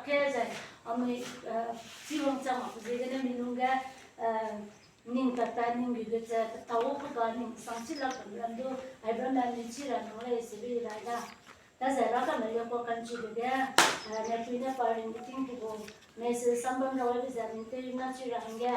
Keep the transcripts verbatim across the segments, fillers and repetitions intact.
Ke ze, anui, eh, chi wangchang mak ziegene mi lungge, eh, ning pat pat ning gu ge ze, petau pe ga ning sang chi lak bam ram du, ai bam ram ni chi ra nang lei se bi rai da. Daze Heraka me le kua kan chi de ge, eh, ne pui ne pa ring ting ki gu, message sam bam ra wai be ze ning te na chi ra hangge.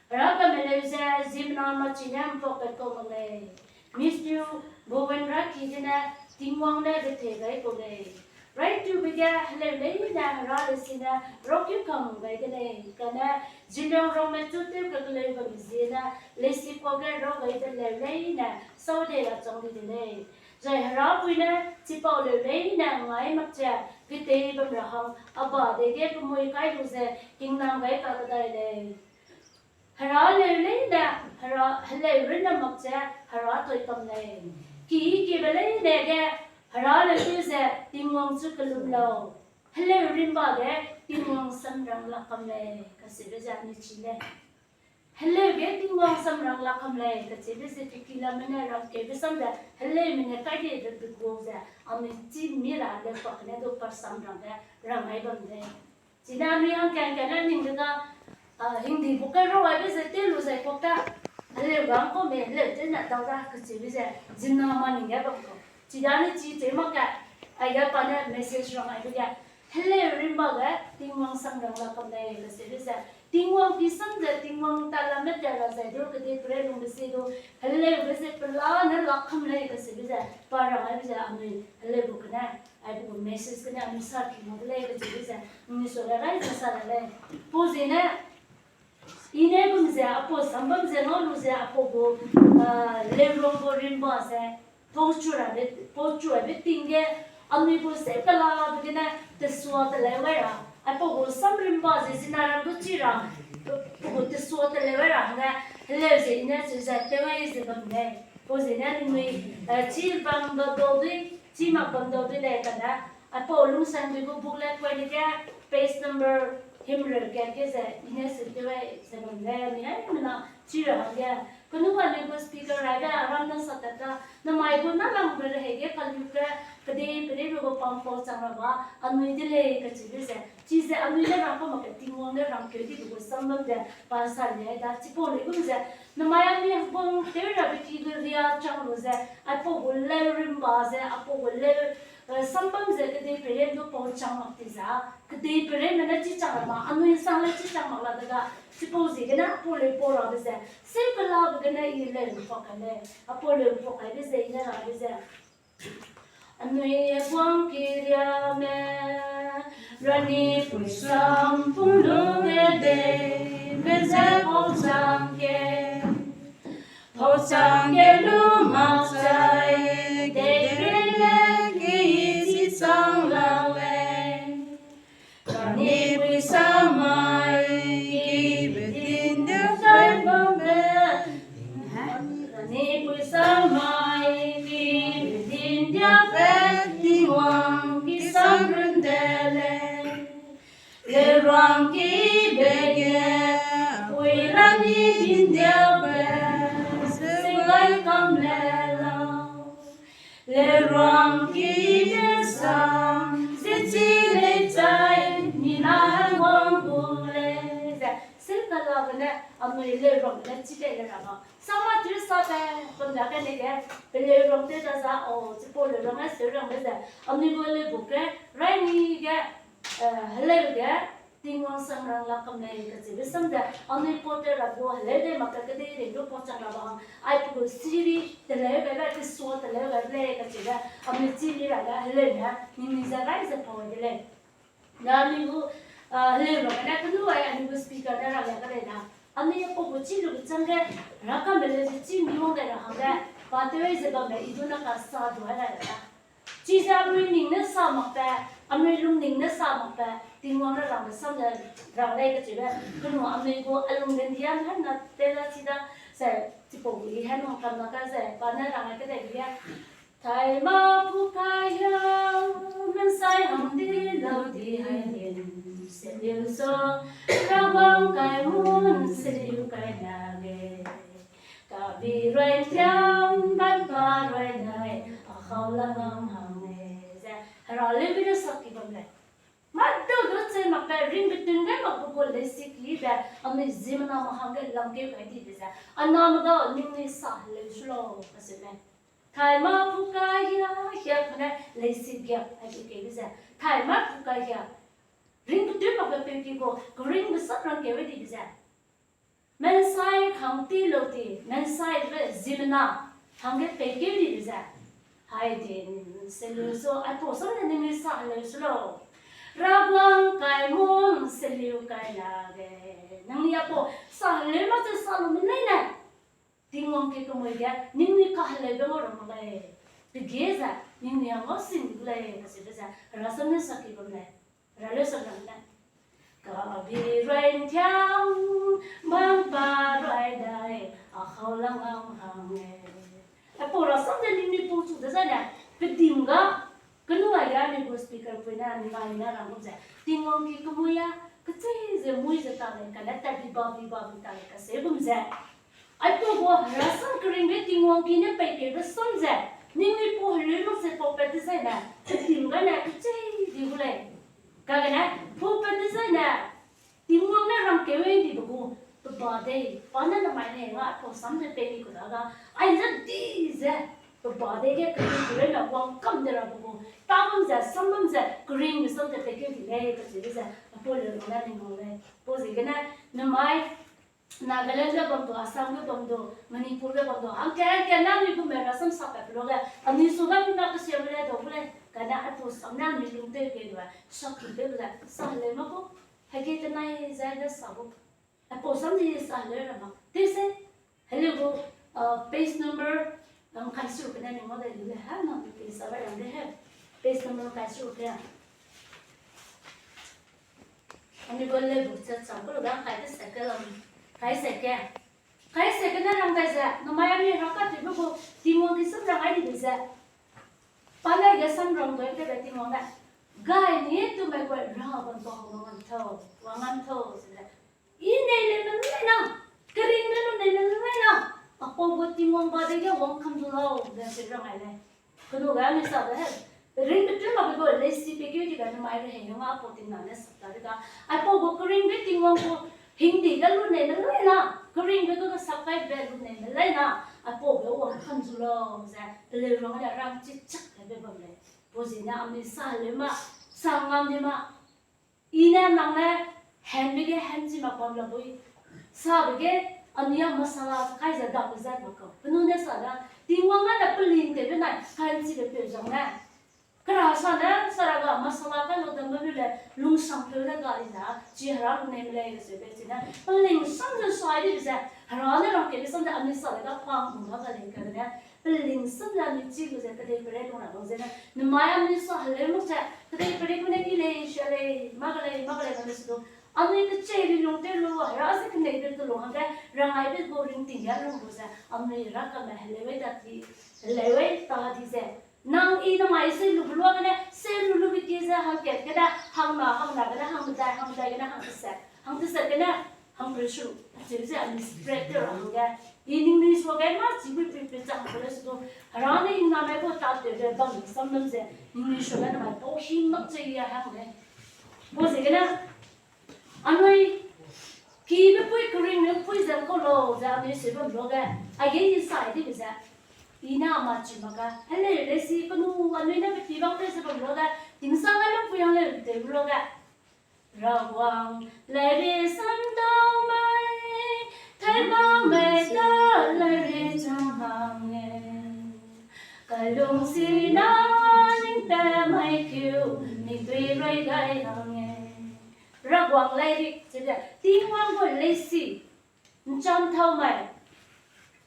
Heraka me leu ze, ziemmena ma chi ne mpau pat kau mak lei. Mister Bowen Raki gene, Tingwang ne gethei gai kau lei. Raitube ge heleu leine Hera lesi ne raukeu kam gai de lei, kane Zeliangrongme chu tew kekeleu bam ziene lesi kuage rau gai de leu leine sau dei ra chang di de lei. Zai Herapui ne chipau leu leine ngai mak ze, getei bam ra hang a ba dege kemui kai lu ze kingnam gai ka kedai lei. Hera leu leine, Hera, heleu runne mak ze, Hera toi kam lei. Ki kibe leine ge, Hera leu tew ze, Tingwang chu kelum lau. Heleu rimba ge, Tingwang samrang lak kam lei, kacheube ze anui chi lei. Heleu ge Tingwang samrang lak kam lei, kacheube ze piki lamene rangkeube sam ze, heleumene kai dei be be guau ze, anui chi mi ra leu pakne du pa samrang ge, rang ai bam lei. Chine anui hangkang kane ning de ga, ah, hingdi bu kai rau aibe ze tew lu zai kak ta. Heleu ga ngkau me, heleu tew na dau da, kacheube ze, ziemmena ma ning ge bam kau. Chidane chi tew mak ge, aige pa ne message rang aibe ge, heleu rimba ge, Tingwang samrang lak kam lei, kacheube ze, Tingwang pi sam ze, Tingwang ta lame tat ra zai du, kedei pere lungbe si du, heleube ze pela ne lak kam lei, kacheube ze, pa rang aibe ze, anui, heleu bu kane, aibe gu message gene anui sa ki mak de lei kacheube ze, anui su le rai ze sa ra lei. Pau ziene, i ne gum ze apau sambam ze ngau lu ze apau gu, ah, leuruang gu rimba ze, pau chu rabe, pau chu rabe ting ge, anui gu se kelabe gene tesua teleu wai ra, aipau gu sam rimba ze zina ram du chi ra, pau gu tesua teleu wai ra hangge, heleu ze i ne chu ze tew wai ze bam lei. Pau ziene ningnui, eh, chi bam dau dau dui, chi mak bam dau dui lei kane, aipau lungsang dui gu booklet koi dege, page number himreu kat ge ze, i ne su tew wai ze bam lei, mi haimena chi ra hangge. Kenu anui gu speaker raibe aram ne sa tat ta, namai gu nâlangbe rehei ge kalu ge, kedei pereibe gu pam pau chang ra ba, anui de lei kacheube ze, chize anui ne rang kau mak ge Tingwang ne rangkeu di gu sambam ze, pa sa lei da, chipau lei gum ze, namai anui heguang tew rabe ki gu ria chang lu ze, aipau gu leu rimba ze, aipau gu leu, eh, sambam ze kedei peirei du pau chang mak ti za, kedei peirei me ne chi chang ra ma, anui sang le chi chang mak la de ga, chipau ziegene apau leu pau rabe ze, se kelabe gene i leu mpau kai lei, apau leu mpau kaibe ze, i ne rabe ze. Anui heguang kiriame, Ranipui sam pung lu ge dei, be ze pau chang ge. Pau chang ge lu mak chai, dei rei le ge i chi chang lak lei. Ranipui samai, kibe din de kai bambe. Ranipui samai, kibe din de pe Tingwang ki sam run de lei. Leuruang kibe ge, pui rani din de pe, se gai kam le lau. Leuruang kibe sam, ze chi lei chai, ni na wang gu lei. Ze, se kelabe ne, anui leuruang ne chi lei le ra ma. Sama tu sa te, pum da ke ne ge, pe leuruang te da za, o, chipau leuruang ne seu rang be ze, anui gu leu bu ge, rai ni ge, eh, heleu ge, Tingwang samrang lak kam lei kacheube sam ze, anui pau tew ra gu heleu dei mak ge kedei rei du pau chang ra ba hang, aipau gu siri teleu gaibe, tesua teleu gaibe lei kacheube, anui chi mi ra ge heleu ne, ningnui ze rai ze pau de lei. Na anui gu, ah, heleu ra ne kenu ai anui gu speaker ne rang ya ka lei na. Anui pau gu chi lu chang ge, Heraka me leu ze chi mi wang dai ra hangge, pa tew ze bamme i du na ka sa du ai ra da. Chize anui ning ne sa mak pe, anui lungning ne sa mak pe, Tingwang ne rangbe sam ze rang lei kacheube, kenu anui gu alung ge ndian han na te la chi da, ze chipau gu i han wang kam na ka ze, pa ne rang ai kedei ge, Taima pu kai hia, mensai hang di lau di hai lin, seliu so, Rawang kai mun, seliu kai na ge. Kabi rui tiam, ban pa rui nai, a khau la ngam hang e. Ze, Hera leu bi lu sak ki bam lei. Ma du du chen Ringbe tun ge makbe gu leisi kibe, anui ziemmena me hangge langkeu gai dibe ze, aname da ningnui sa heleu su lau, kacheu lei. Thaima pu kai hia, hiakme ne leisi giak, aibe kebe ze. Thaima pu kai hia. Ringbe tun makbe peu ki gu, keringbe sam rangkeu dibe ze. Mansai hang ti lau ti, mansai be ziemmena, hangge peikeu dibe ze. Hai di, selu su, aipau sam ne ningnui sa heleu su lau. Raguang kai mum, selu kai lage. Nangnui aipau sa heleu mak ze sa lu me leine. Tingwang ki kemui ge, ningnui kaheleube ngau ra mak lei. Pege ze, ningnui a ngau sing gu lei, kacheube ze, Hera sam ne sa ki bam lei. Hera leu sam ram ne. Kabi rui nthiang, bam pa rui dai, a hau lang ngam hang e. Aipau rasam ze ningnui pungchu dezaine, pedim ga, kenu ai ga mi gu speaker pui ne, mi nai ne rang gum ze. Tingwang ki kemui a, kechei ze mui ze ta lei, kane tat bi ba bi ba bi ta lei, kaseu gum ze. Aipau gu Hera sam keringbe Tingwang ki ne peipeube sam ze, ningnui pau heleu mak ze pau pat dezaine, pedim gane kechei di gu lei. Kagene, pau pat dezaine, Tingwang ne rangkeu dibe gu, pe ba dei, pa ne namai ne nga aipau sam ze pei ni ku da ga, ai ze di ze, pe ba dei ge kering kering ne wangkam de rabe gu, ta bam ze, sam bam ze, keringbe sam ze peikeu di lei, kacheube ze, aipau leu rang ne ning ngau lei. Pau ziegene, namai, Nagaland ge bam du, Assam ge bam du, Manipur ge bam du, hangke hangke nangnui gu me rasam sapbe pe luage, anui su ga mina kesiame le dau gu lei, kane aipau sam ne anui lungtew kei lu, sa ki tew lu ze, sa heleu mak gu, hege tenai zai de sa gu. Aipau sam di sa heleu ra mak. Tew se, heleu gu, uh, page number, um, kai su kene ni ngau dai lu le, ha, nang page sa ba yang de he. Page number kai su ke. Anui gu leu bu ze cham ku lu ga kai de se ke lam. Kai se ke. Kai se ke ne rang dai ze, namai anui rang katewbe gu, Tingwang ki sam rang ai dibe ze. Pa ne ge sam rang dui tewbe Tingwang ne. Gai ni tu mai gu ra bam pa wang ngam tau, wang ngam tau, ze le. I nei le me lai na, keringbe lu nei me lai na, aipau gu Tingwang ba dei ge wangkam du lau, ze se rang ai lei. Kenu ga mi sa de he, ringbe tun makbe gu leisi peikeu dibe namai rehei nung a pau ting na ne sak ta de ga, aipau gu keringbe Tingwang gu hingdi ge lu nei me lai na, keringbe gu ge sak kaibe lu nei me lai na, aipau ge wangkam zu lau, ze peleu rang ne rang chi chak kaibe bam lei. Pau ziegene anui sa heleu ma, sa ngam di ma, I ne nang ne henbe ge hen chi mak bam la bui. Sabe ge anui a masala kai ze dam ze mak kau. Penui ne sa da, Tingwang ne peling tewbe nai, kai chibe peu zang ne. Kera sa ne, sara ga masala kai lu dam lu le, lungsangpeu ne ga i za, chi Hera lu nei me lei, ze be chi ne. Peling sam ze sai di ze, Hera ne rangkebe sam ze anui sa le ga pang gu ga ga lei kane. Peling sam ze anui chi lu ze, kedei pere lung ra bam ze ne. Namai anui sa heleu lu ze, kedei pere gu ne i lei, sia lei, mâ ga lei, mâ ga lei, bam ze du. Anui kechei ri lung tew lu, Hera ze keneibe te lu hangge, rangaibe gu ringting ge lung lu ze, anui Hera kame heleu ei da di, heleu ei ta di ze. Nang i namai se lu be luagene, se lu lube ki ze hangkat gene, hangna, hangna gene, hangmedai, hangmedai gene, hangteset, hangteset gene, hangpeu su, acheu ze anui spread tew ra hangge. I ningnui suage mâ chipui pui pui chang pe le su du, Hera ne i name gu tatewbe bam sam bam ze, ningnui suage namai pau hing mak che i a hang lei. Pau ziegene, anui, kibe pui keringbe pui ze kau lau ze anui se bam luage, aige i sai dibe ze. I ne a mâ chi mak ga, heleu leisi kenu anui ne pe pi bam lei ze bam luage, tingsang a lungpui hang leu tew luage. Rawang, lairi sam dau mai, thaibang mai ta lairi chang hang e. Kalung sina ning ta mai kiu, mi dui rui gai hang e. Rawang lairi, chize, Tingwang gu leisi, ncham thau mai,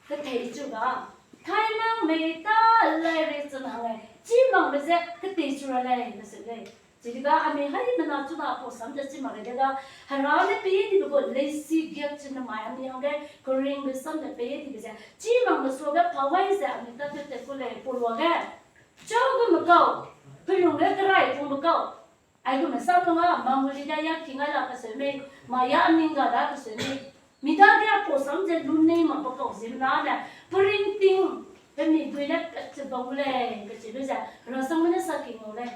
kethei chu ga, thaimang mei ta lairi chang hang e, chî makbe ze kethei chu ra lei, kese lei. Chidi ga anui haimena chu da pau sam ze chî mak lei de ga, Hera ne pei dibe gu leisi giak chi namai anui hangge, keringbe sam ze pei dibe ze, chî makbe suage pau gai ze anui ta tew tat ku lei, pau luage. Chau gu me kau, pelung ge kerai pungbe kau. Aigumbe sam lung a, manguli da ya king a la keseu mei, ma ya ning ga da keseu mei. Mi dage a pau sam ze lu nei makbe kau ziemmena ne, peringting, pe mi dui ne pat ze bam gu lei, kacheube ze, rasam ne sa ki ngau lei.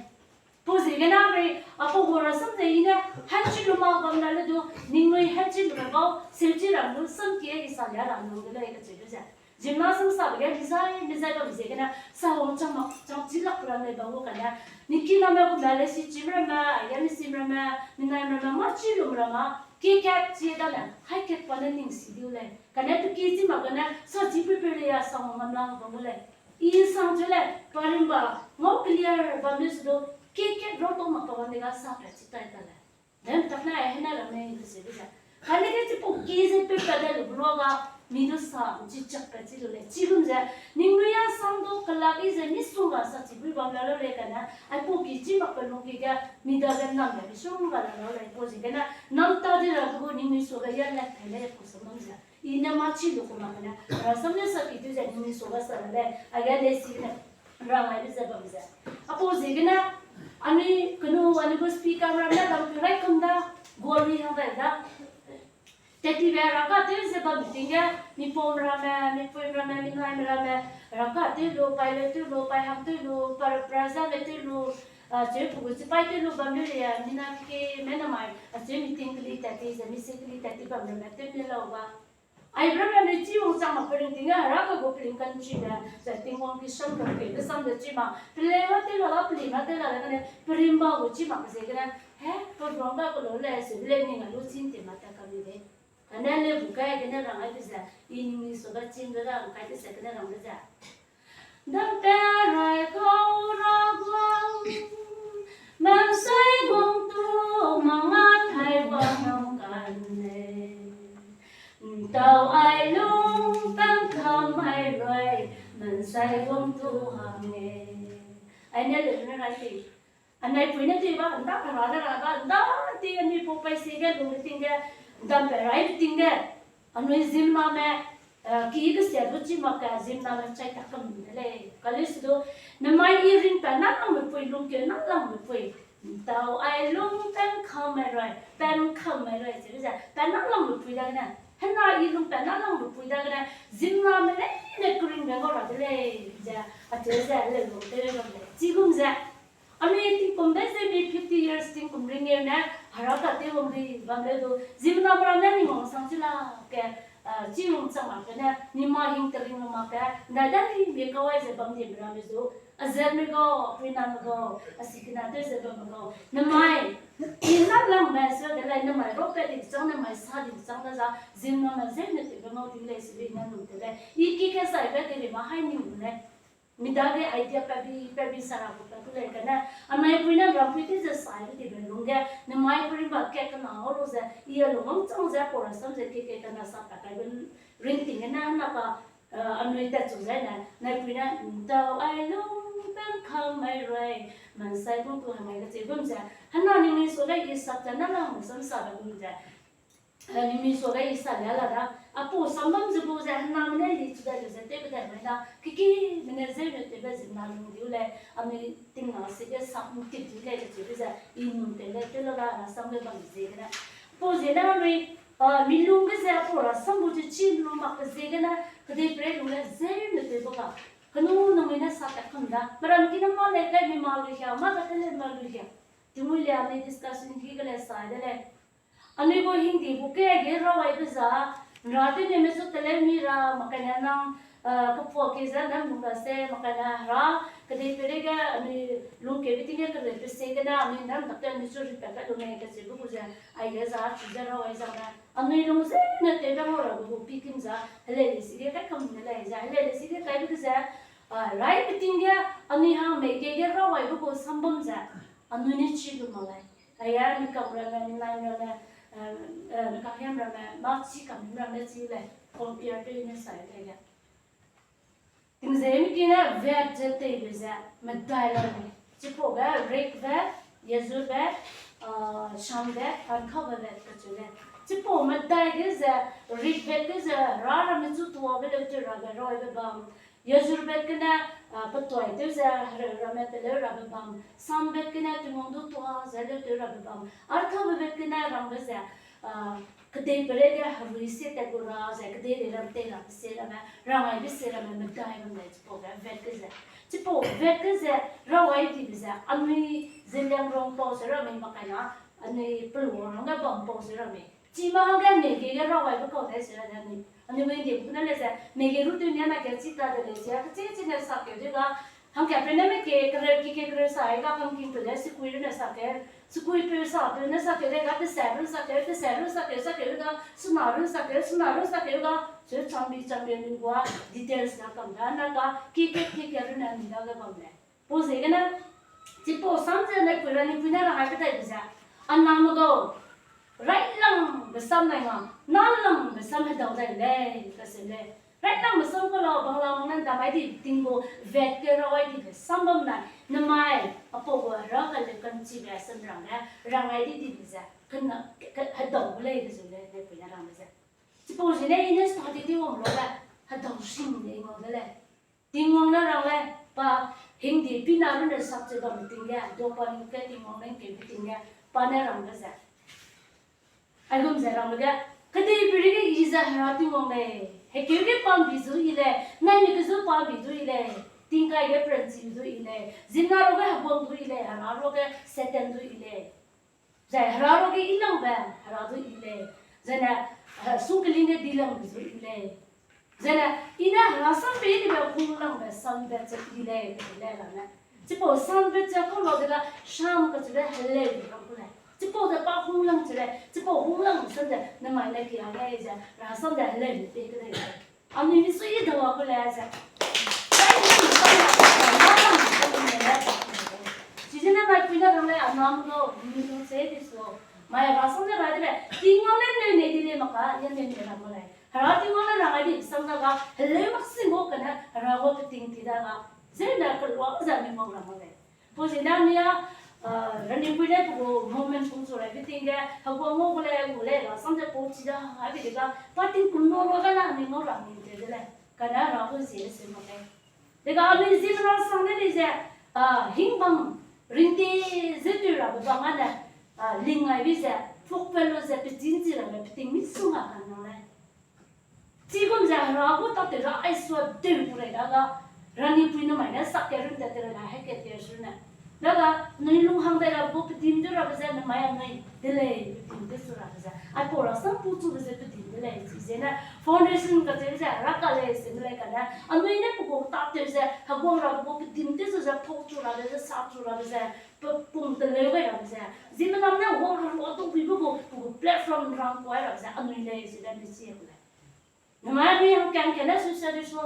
Pau ziegene rei, a pau gu rasam ze i ne, hanchi lu ma bam la le du, ningnui hechi lu me bau, seuchi ram lu, samkie i sa lia ra lu de lei kacheu du ze. Zimna samsabe ge mizai, mizai bam ziegene, sa wang chang mak, chang chi lak ram lei bam gu kane. Niki name gu me le si chim ramme, aige mi sim ramme, minai ramme, mâ chi lum ramme, kie kat chi dane, hai kat pa ne ning si diu lei. Kane pe ki chi mak gene, sa chi pe pe le ya sa wang ngam la bam gu lei. I sang chu lei, pa rimba, ngau clear bam le su du, kie kat rau tau mak pa bam de ga sa pe chi tai ta lei. Dem tak na ai hena ramme de se de ze. Kane ge chipau ki ze pe pa de lu lua ga, mi du sa, chi chak pa chi lu lei. Chigum ze, ningnui a sang du kelak i ze misongga sa chi bui bam la lau lei kane, aipau ki chi mak pe lungki ge, mi dage nam ge misongga la lau lei, pau ziegene, nam ta de ra gu ningnui suage ya lak thei lei pau sam bam ze. I ne mâ chi lu ku mak kane, rasam ne sa ki du ze ningnui suage sa ra lei, aige lei si ne, rang ai lu ze bam ze. Apau ziegene, anui kenu, anui gu speaker ramme dam pi rai kam da, guali hang dai da. Tetibe raka tew ze bam ting ge, mipum ramme, mipui ramme, minaime ramme, raka tew lu, pai le tew lu, pai hang tew lu, par-, praza le tew lu, a, cheu pu gu chipai tew lu bam lu le, mina ke me namai, a, cheu meeting keli tat ti ze, mise keli tat ti bam ramme tew ne lau ga. Ai ramme ne chi wang chang mak pe ring ting ge, raka gu peling kan chi le, ze Tingwang ki sam ram ke, pe sam de chi mak, pele ma tew la la, peli ma tew la la, kane, perimba gu chi mak ziegene, he, pe bang ga pe lu le, se le ning a lu chin ti ma ta kam ni de. Kane le bu kai gene rang ai be ze, i ning ni suage chin be rang kai te se gene rang be ze. Dampe rai kau ra guang, mansai guang tu manga thai wang nang kan lei. Ntau ai lung pam kam ai rui, mansai guang tu hang e. Ai ne le ne rai ti. Anai pui ne tei ba, nda ra ne ra ba, nda ti anui pu pai si ge lung ting ge, dampe rai ting ge, anui zimname, eh, ki kesia du chi mak ge zimname chai ta kam de lei. Kali su du, namai i ring pa na langbe pui, lungkeu na langbe pui. Ntau ai lung pam kam ai rui, pam kam ai rui, chi ze, pa na langbe pui dagene. Hena i lung pa na langbe pui dagene, zimname leine keringbe ngau ra de lei, ze, acheu ze, le lung tew bam lei. Chigum ze, anui tingkum de ze mi fifty years tingkum ring eu ne, hera ka tew wang di bam leu du, zimname ramme ni wang sang chi la ke, eh, chi wang chang mak ke ne, mi ma hing tering mak ke, ndai da ni mi kawai ze bam di ramme zu, azatme gau, puiname gau, asikena tew ze bamme gau. Namai, i na langme se de lei, namai rope di chang, namai sa di chang da za, zimname ze ne tewbe ngau di lei, se di na lung tew lei. I ki ke saibe de lei ma hai ni lei. Mi dage idea pabi, pabi sara gu pa ku lei kane, anai pui ne rampui tew ze saibe dibe lungge, namai pui rimba ke kena ngau lu ze, i a lu wangchang ze, pau rasam ze, ke ke kena sa pa kaibe ring ting gene, na ka, eh, anui tat chu ze ne, nai pui ne, ntau ai lung pam kam ai rui, mansai gu ku hang ai kacheu gum ze, hena ningnui suage i sak ze na lang sam sabe gum ze, eh, ningnui suage i sa lia la da, apau sam bam ze gu ze, hename ne li chu dai lu ze tewbe dai mai da, kekime ne zeu ne tewbe zimna lung diu lei, anui tingna si ge sak ntip diu lei kacheu ze, i num tew lei tew la da, rasam ge bam ziegene. Pau ziegene anui, eh, mi lung ge ze apau rasam gu ze chî lu mak ziegene, kedeiperei lung le zeu ne tewbe ga. Kenu nangnui ne sa tat kam da. Meram ki ne mâ lei kai mi mâ lu hia, mâ ka te lei mâ lu hia. Tingmui lia anui discussion ki ge lei sai de lei. Anui gu hingdi gu ke ge rawaibe za, nra tew ne me zu teleu mi ra, makaine nang, eh, kepua ke ze nam lung ra se, makaine hera, kedeiperei ge anui lungkeube ting ge kereu pe se gene, anui nam tak te anui zu ripat pat lu mei kacheube gu ze, aige za, chu ze rawai zane, anui lung ze ne tewbe ngau ra gu gu pi kim za, helei lei si ge kai kam ne lei ze, helei lei si ge kaibe ge ze, ah, raibe ting ge, anui hang mei ge ge rawaibe gu sambam ze, anui ne chi lu mak lei. Aia, mi kam ramme, mi nai ramme, eh, eh, mi kam hiam ramme, mâ chi kam hiam ramme chi lei, compare tew ne sai lei ge. Tingzei mi ki ne Ved ze teibe ze, medai la lei. Chipau ge Rigved, Yajurved, ah, Samved, Atharvaved kacheu lei. Chipau medai ge ze, Rigved ge ze, hera ramme chu tuabe leu tew rabe rawaibe bam, Yajurved gene, ah, petuai tew ze hereu ramme teleu rabe bam, Samved gene Tingwang du tua ze leu tew rabe bam, Atharvaved gene rangbe ze, ah, kedeiperei ge herui sie tat gu ra ze, kedeirei ram tei rabe sie ramme, rangaibe sie ramme medai bam lei chipau ge Ved ge ze. Chipau Ved ge ze, rawai dibe ze, anui Zeliangrong pau se ramme makaina, Anui pelua hangge bam pau ze ramme. Chi ma hangge mege ge rawaibe kau dai ze ra ne anui. Anui wei di pune le ze, mege ru tew nia na ge chi ta de lei ze, kachi chi ne sakeu de ga, hangka pe ne mege kereu ki ke kereu sa ai ga, kangking pe le sekui ru ne sakeu, sekui pe sa pe ne sakeu de ga, tesa ru sakeu, tesa ru sakeu, sakeu ga, sena ru sakeu, sena ru sakeu ga, se chambi chambi anui gua, details na kam da na ga, ki ke ki ke ru ne anui dage bam lei. Pau ziegene, chipau sam ze naipui ranipui ne rang ai kedaibe ze, a name gau, railangbe sam nai nga, nalangbe sam hedau dai lei, kaseu lei. Railangbe sam ka lau, bangla mak ne ndam ai di ting gu vet ke rau ai dibe sam bam nai, nemai, apau gu hera kaleu kanchibe sam rang ne, rang ai di dibe ze, kena, ke, ke, hedau gu lei, kaseu lei, naipui ne rangbe ze. Chipau ziegene i ne study tew wang lu ge, hedau sing de ngau de lei. Tingwang ne rang lei, pa hingdi pina runne sak ze bamme ting ge, dopamine ke Tingwang ne ngkeu ting ge, pa ne rang de ze. Aigum ze rang lu ge, kedeiperei ge i ze Hera Tingwang lei, hekeu ge pa'mbi zu i lei, naimik ge zu pa'mbi zu i lei, tingkai ge peranchi zu i lei, ziemmena ruage heguang zu i lei, hera ruage Satan zu i lei. Zai hera ruage i langbe, hera zu i lei. Zene, eh, sungkling ge dilangbe zu i lei. Zene, i ne hera sambe i dibe hunglangbe sambe ze i lei, i lei la ne. Chipau sambe ze kau lau de la, sam kacheube heleu di kang ku lei. Chipau ze pa hunglang che lei, chipau hunglang sam ze, nemai ne ki a lei ze, hera sam ze heleu di pe ke lei. Anui misui dau a ku lei ze. Chizene mai pui ne rang lei, a nam lo, mi lu se di su. Mai hera sam ze ra de lei, Tingwang ne neu nei di lei mak ka, ya neu nei ra mak lei. Hera Tingwang ne rang ai di sam da ga, heleu mak sing gu kane, hera gu peting ti da ga. Zene kelua ze mi ngau ra mak lei. Pau ziegene mi a, ah, ranipui ne pe gu moment pungchu raibe ting ge, heguang ngau gu lei, gu lei, hera sam ze pau chi da, aibe de ga, pa tingkum nau lu ga na mi ngau ra mi te de lei. Kane hera gu zie se mak lei. Dega anui ziemmena sang ne lei ze, ah, hingbang ringti ze tui rabe bam a ne, ah, ling aibe ze, pukpe lu ze, pechin chi rabe peting misongga kan nang lei. Chigum ze hera gu tâtew ra aisua tew gu rei da ga, ranipui nemai ne sak ke run tat te rei na heke te su ne. Daga, anui lung hang dai ra gu pedim tew rabe ze nemai anui de lei, pedim tew su rabe ze. Aipau ra sam pungchube ze pedim de lei, chizene foundation kacheube ze hera ka lei se de lei kane. Anui ne pe gu tâtew ze, heguang ra gu pedim tew su ze, pungchu rabe ze, sapchu rabe ze, pe pung teleu gai rabe ze. Ziemmename ne wang ra lua du buibe gu, pe gu platform rang kuai rabe ze, anui lei, chide anui chi gu lei. Nemai anui hangkang kene su se de su.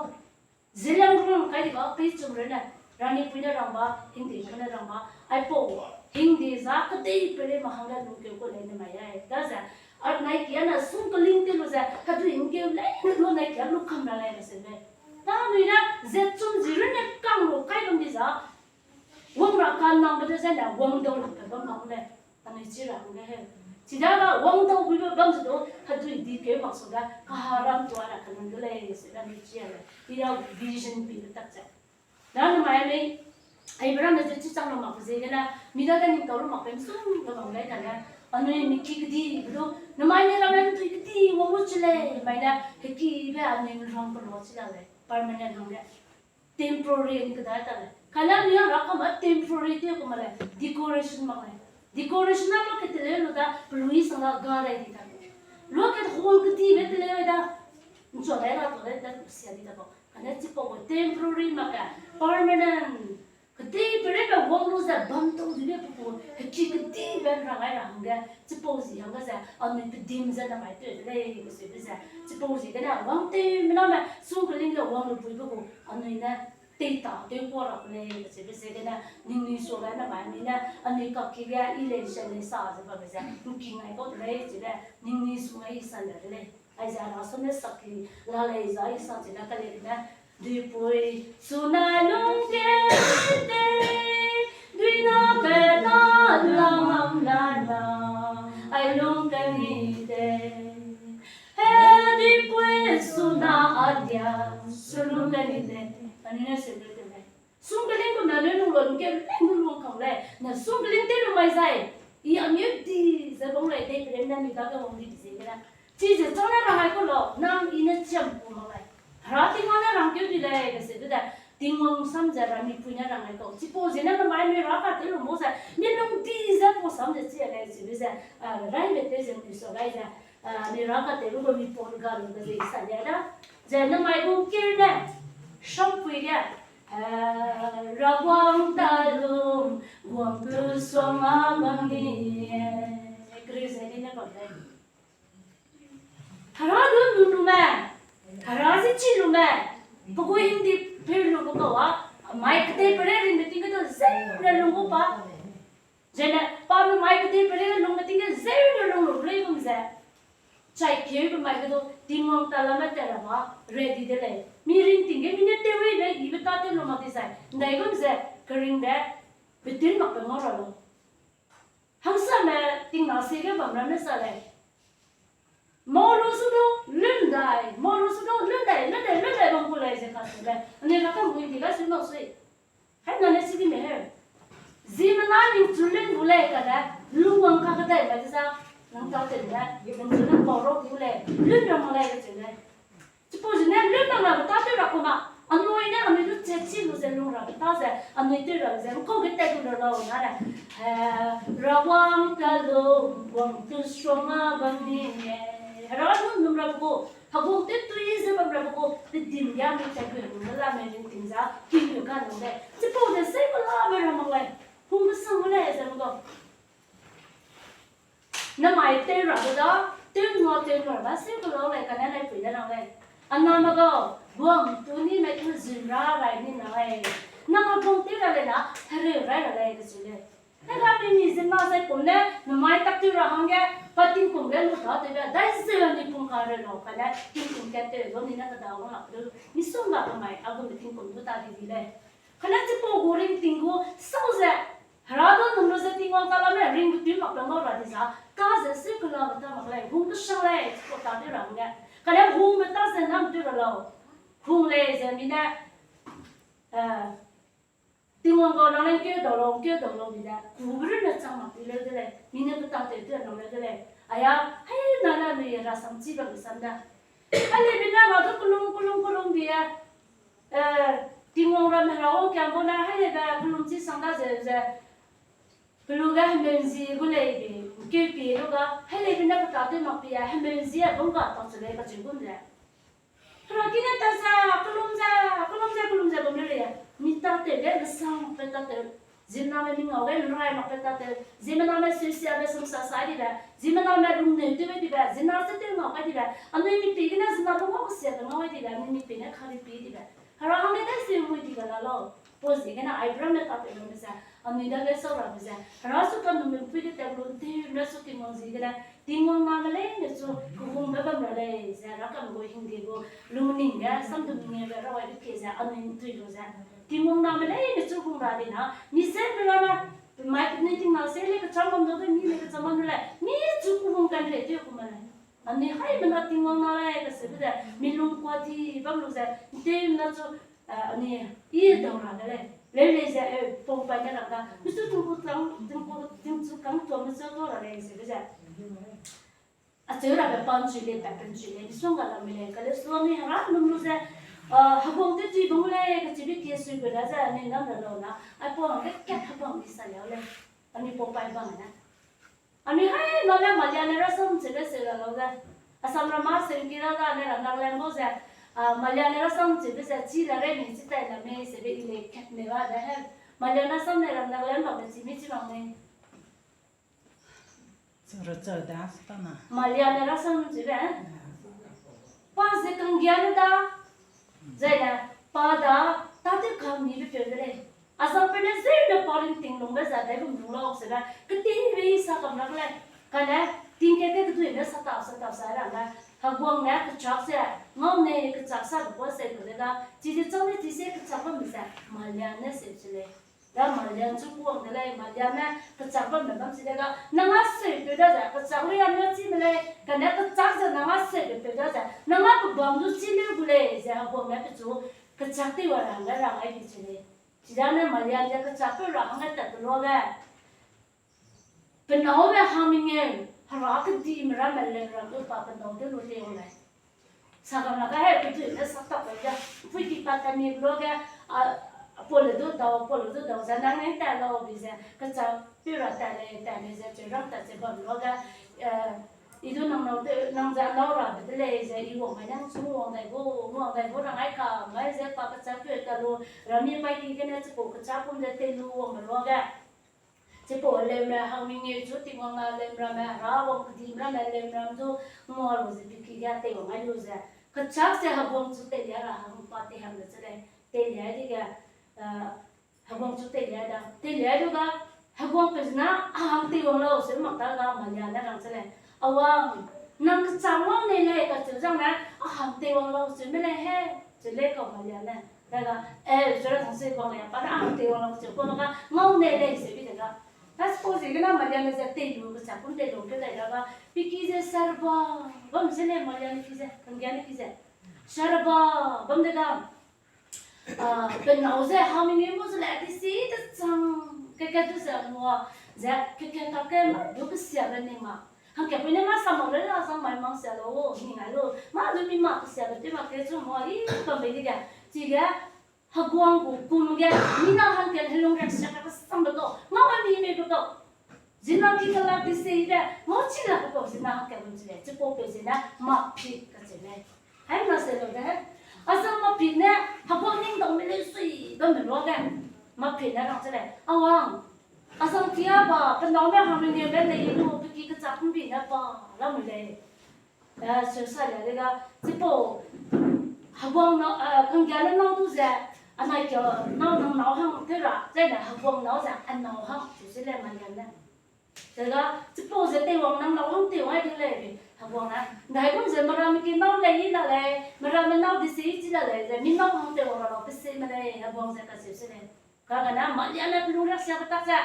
Zeliangrong kai di ba pei chum rei ne, ranipui ne rang ba, hingdi ne rang ba, aipau, hingdi za kedei perei ma hangge lungkeu ku lei nemai ai. Daze, a nai kia ne sungkling te lu ze, hedui ngkeu lei ne lu nai kia lu kam ra lei ne se lei. Nanui ne, ze chum zi rei ne kang lu kai bam di za, wang ra kannangbe de zene wangdau lungbe bam bam lei. Anui chi ra hangge he. Chidaga wangdau buibe bam ze du, hedui di keu mak su da, kaharam tua ra kanang de lei, se da anui chi a lei. I ra vision pibe tak ze. Da nemai anui, aibe ramme ze chi chang lu makbe ziegene, mi dage ning tau lu makbe misongga bam lei kane, anui miki kedibe du, nemai ne ramme ntui kedi wang lu chi lei, mai ne, hekibe anui nrang kelua chi la lei, permanent hangge. Temporary ni kedai ta lei. Kane anui a ra kam a temporary tew ku ma lei, decoration mak lei. Decoration a luakeu teleu lu da, pelui sang da ga dai di ta. Luakeu hall kedibe teleu da, nchua dai ra tu dai da, sia di ta bau. Kane chipau temporary mak ge, permanent. Kedei pereime wang lu ze bam tau dibe pe gu, heki kedibe rang ai ra hangge, chipau zi hangge ze, anui pedim ze namai tew de lei, kaseube ze, chipau ziegene, wang tewme name, sungkling ge wang lu buibe gu, anui ne, teita tew kua ra lei, kaseube ziegene, ningnui su ge namai anui ne, anui kakki ge, i lei sha lei sa ze babe ze, ngking ai kau de lei, chibe, ningnui su ge i san de lei. Aize hera sam ne sakli la lei zai sa chine kale ne, duipui suna lungkeu tei, duina pe ta lam la na, ai lungkeu ni tei. He duipui suna adia, su lungkeu ni tei. Anui ne se lei tei lei. Sungkling gu na ne lung lungkeu lei, ne lung kau lei, ne sungkling tew lu mai zai. I anui di ze bam lei, dei pere ne mi dage wang di ziegene. Chize chang ne rang ai ku lau, nang i ne chiam ku mak lei. Hera Tingwang ne rangkeu di lei, kaseube ze. Tingwang sam ze ra mipui ne rang ai kau. Chipau ziegene namai mi ra katew lu mau ze, mi lung di ze pau sam ze chi a lei chibe ze, a, raibe tew ze mi sa gai ze, a, mi ra katew lu gu mi pau ga lu ge ze i sa lia da. Ze namai gu kir ne, sampui ge, a, Rawang ta lum, guang tu suang a bam ni, e, kri ze di ne bam lei. Hera du nu lu me, Hera ze chi lu me, pe gu hingdi peu lu gu kau a, mai kedei pere ringbe ting ge du zeu ne lung gu pa. Zene, pa me mai kedei pere lungbe ting ge zeu ne lung lu rei gum ze. Chai keu be mai ge du, Tingwang ta la me te ra ma, ready de lei. Mi ringting ge mi ne tew wei be, ibe tâtew lu mak dizai, ndai gum ze, keringbe, betun mak pe ngau ra lu. Hangsame tingna sie ge bam ramme sa lei. Mau lu su du, lun dai, mau lu su du, lun dai, lun dai, lun dai bam gu lei ze kacheu lei. Anui ra kam gu ndi ga sui mak sui. Hai na ne chi di me he. Ziemmena ningchu lun gu lei kane, lungwang kakedai ba de za, nang tâtew ne, ningchu lun pau ra gu lei, lun ra mak lei kacheu lei. Chipau ziegene lun mak rabe tâtew ra ku ma, anui ne anui du che chi lu ze lung rabe tâ ze, anui tew rabe ze, ngkau ge tat gu ra lau na le. Eh, Rawang ta lum, guang tu suang a bam ni e. Hera nun num rabe gu, heguang tew tui ze bam rabe gu, pedim ge anui tat gu lu la me ringting za, king lu ka nung lei. Chipau ze sei pelame ra mak lei, hung kesang gu lei ze lu lau. Namai tew rabe da, tew ngau tew ngau ba seu kelau lei kane laipui ne rang lei. Aname gau, guang tu ni me tu zun ra rai ni na lei. Nang a guang tew ra lei na, hereu rai ra lei kacheu lei. Hega mi mi ziemmena zai kum ne, namai tak tew ra hangge, pa tingkum ge lu tâtewbe, dai zeu ni pung ka reu lau kane, tingkum kat tew lu ni ne keda wang lak du, misongga kemai, a gu me tingkum du ta di di lei. Kane chipau gu ringting gu, sau ze, Hera du num lu ze Tingwang ta la me ringbe tui mak pe ngau ra di za, ka ze seu kelabe ta mak lei, hung kesang lei, chipau tâtew ra hangge. Kane hungbe ta ze nam tew ra lau. Hung lei ze mi ne, eh, Tingwang gau nang lei keu dau lau, keu dau lau bi ze, kube runne chang mak pi leu de lei, mi ne pe tâtew tew nang leu de lei. Aya, hai na na nui rasam chi bam sam da. Hai lei bi ne ra du kelum, kelum, kelum bi e, eh, Tingwang ramme Hera wangkiang gu ne hai lei be kelum chi sang da ze ze, pelu ge hemenzi gu lei bi, keu pi lu ga, hai lei bi ne pe tâtew mak pi e, hemenzi a bung ga tâ chu lei kacheu gum ze. Hera ki ne ta ze, kelum ze, kelum ze, kelum ze bam leu lei e. Mi tâtew ge mesang mak pe tâtew, ziemmename mi ngau ge nrai mak pe tâtew, ziemmename suisiabe samsa sai dibe, ziemmename lungneu tewbe dibe, ziemmena ze tew ngau kai dibe, anui mipui gene ziemmena bung ngau kesiabe ngau ai dibe, anui mipui ne kari pi dibe. Hera hangge dai seu mui dibe la lau. Pau ziegene Abraham ne tâtew ramme ze, anui dage sau rabe ze, Hera su kanumbe pui ge tat lu, nteu ne su Tingwang ziegene, Tingwang name leine chu kehungbe bam ra lei ze, Hera kam gu hingde gu, lungning ge, samdum ning ge, rawai ge pie ze, anui ntui lu ze, Tingwang name leine chu hung ra di na, mi ze pe la ne, mai penui tingna se le kecham bam lu ge, mi le kecham bam lu lei, mi chu kehung kan lei tew ku ma lei. Anui haimena Tingwang na lei kaseube ze, mi lung kua di bam lu ze, nteumena chu, eh, anui, i dau ra de lei. Leu lei ze, eh, pau pai ne ra da. Michu tingku tang, tingku, tingchu kang tuame chu tau ra lei seube ze. Acheu rabe pa nchui lei, pa nchui lei, misongga lamui lei, kale su anui hera num lu ze, eh, heguang tew tui bam lei, kacheube kie suibe da ze, anui nam ra lau na, aipau hangge kat hebang di sa liau lei. Anui pau pai bam ne. Anui hai na ne Malia ne rasam cheube seu ra lau ze. Asam ra ma seu ki ra da ne ra Nagaland bau ze. Ah, Malia ne rasam cheube ze chi la rei mi chi tai la mei seube i lei kat mei ba de he. Malia ne rasam ne ra Nagaland bam ne chi mi chi bam mei. Chara chara da, sitana. Malia ne rasam cheube. Pa ze kanggia ne da. Zai ne, pa da, tâtew kam nibe peu de lei. Azangpeu ne zeu ne pa ringting lungbe za dai gum lung lau seube, keteibe sa kam ra lei. Kane, tingkat ge keduine sa tau, sa tau sa ra lei. Heguang ne kechak ze, ngau ne kechak sa de bau se lu de da, chize chang ne chize kechak bamme ze, Malia ne seu se lei. Da Malia chu kuang de lei, Malia ne kechak bamme bam chi de ga, nang a seupeu da ze, kechak lui a ne chime lei, kane kechak ze nang a seupeu da ze, nang a pebam du chi leu gu lei, ze heguang ne pechu, kechak tew wa ra hangge rang ai di chi lei. Chidane Malia ze kechakpeu ra hangge tatbe luage, pe nâu ne hangmengeu, hera kedime ramme leu ra du pa pe nâu tew lu leu lei. Sa kam la ka he, pe du ne sa tak kai ze. Pui ki pa ta mi blo ge, a, a pole du dau, pole du dau, ze nang ne ta lau bi ze, kechak pi ra ta le, ta le ze, cheu rang ta ze bam lo ge, eh, i du nang nau te, nang ze nau ra be de lei ze, i wang mai nang chu wang dai gu, wang dai gu rang ai ka, mai ze pa kechak pi ta lu, ra mi pai ki gene chipau kechak kum ze te lu wang me lo ge. Chipau lem ra hang mi nge chu Tingwang na lem ra me, ra wang kedi ra me lem ra du, ngua lu ze pi ki ge te wang ai lu ze. Kechak ze heguang chu te lia ra hang pa te hang de che lei, te lia di ge, eh, heguang chu te lia da, te lia du ga, heguang pe zena, a hang te wang lau, se mak ta ga, Malia ne rang che lei. A wang, nang kechang wang nei lei, kacheu zang ne, a hang te wang lau, se me lei he, che lei kau Malia ne. Daga, eh, zura sang se bang lei, pa na hang te wang lau, che bang ga, ngau nei lei, se bi daga. That's suppose gena Malia ne ze te lu, kechak kum te lu, ke dai daga, pi ki ze serba, bam se lei Malia ne ki ze, kanggia ne ki ze. Serba, bam de ga. Ah, pe nau ze hami mi mu ze le, di si de chang, ke ke du ze ngua, ze ke ke ta ke ma, du ke sia be ning ma. Hangke pui ne ma sa ma le la sang mai mang sia lo, ni ngai lo, ma du mi ma ke sia be te ma ke chu mo, i bam be di ge, chi ge, heguang gu kum ge, mi na hangke helung riak sia ka sang be to, ngau mi me be to. Zina ki kelak di se be, ngau chi la be to, zina hangke lung chi le, chipau pe zina, ma pi ka chi le. Hai na se lo de. Azang ma pi ne, heguang ning dau me le sui, dau me lo de. Ma pi ne rang che lei. A wang. Azang kia ba, pe nau me hang me be lei lu, pe ki kechak kum bi ne ba, la me lei. Eh, seusa le de ga, chipau, heguang nau, eh, kanggia ne nau du ze, anai kia nau nang nau hang te ra, zai ne heguang nau ze, a nau hang, chu se le Malia ne. Dega, chipau ze teiwang nang lau hang teiwang ai de lei, heguang ne. Ndaigum ze meramme ki nau lei i la lei, meramme nau di se i chi la lei, ze mi nau hang teiwang ra lau pe se me lei, heguang ze kacheu se lei. Kagane Malia ne pelung riak sia petak ze.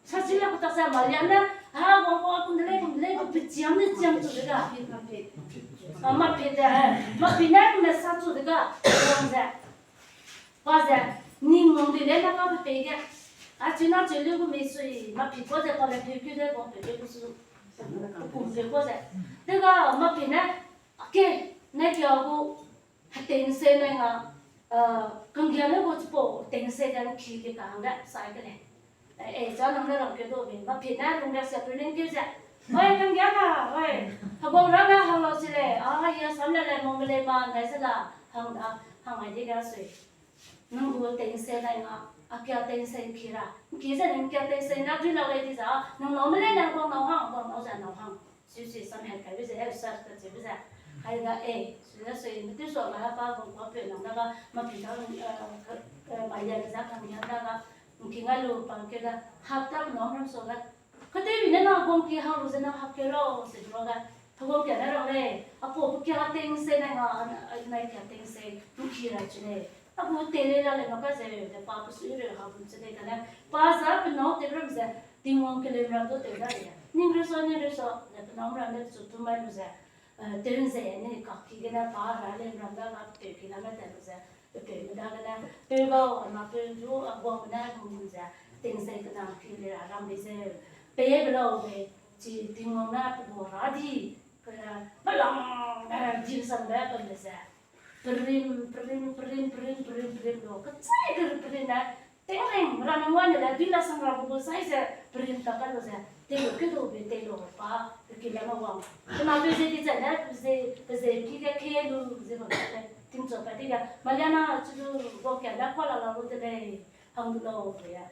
Sa chi la petak ze Malia ne, ha, wang wang kum de lei, kum de lei, kum pechiam ne chiam chu dega. Ah, mapi de, mapi ne kum ne sa chu dega, heguang ze. Pa ze, ning wang di le na ka pe pei ge. A chu na chu lu gu mi sui, mapi pa ze pa le pe ke de wang pe ke gu su. Kum pe pa ze. Dega mapi ne, ake, ne kia gu, heteng se ne nga, eh, kanggia ne gu chipau, teng se de ki ke ka hang de, sai ke le. Eh, eh, za nang ne rang ke du mi, mapi ne lung de se pe ling ke ze. Oi, kanggia na, oi. Heguang ra na hang lau chi le, a, ya sam le le, mong le ma, nai se la, hang da, hang ai di ga sui. Nang gu teng se nai nga, a kia teng se ki ra. Ki ze nang kia teng se na dui lau lei di za, nang nau me lei nang guang nau hang, guang nau ze nau hang. Sui sui sam het kai be ze, heu sa ka che be ze. Hai da e, sui da sui, me tu so ma pa guang pa pe nang da ga, mapi da, eh, ka, eh, Malia za kanggia da ga, nki ngai lu pa ke da, hap ta nau ram so ga. Katei bi ne na guang ki hang lu ze na hap ke lau, se du ga. Heguang kia ne rang lei, a pau pe kia teng se nai nga, a, a, nai kia teng se, nki ra chi lei. A gu te lei la lei ma ka ze, ze pa pe sui re ha gu chi lei kane. Pa za pe nau te ram ze, Tingwang kelem ram du te da lei. Ning re so, ning re so, ze pe nau ram ne chu tu mai lu ze. Eh, tew nze ne kaki gene pa ra lem ram da ga pe ki la me te lu ze. Pe pe me dagene, pe gau, ana pe du, a guang ne gu ze, teng se kena ki le ra ram be ze, pe be lau be, chi Tingwang ne pe gu ra di, ke, balang, eh, di sang be, pe le ze. Perim, perim, perim, perim, perim, perim lo, kechai ke perim ne, teng reng, ra ne ngua ne le, dui la sang ra bu sai ze, perim ta ka lo ze, te lo ke do be, te lo pa, pe ki la ma wang. Kena pe ze di ze ne, pe ze, pe ze ki ke ke lu, ze ba le. Tingchu pa di ga, Maliana, chu du, guang kia da kua la la lu de lei, hang du lau, ya.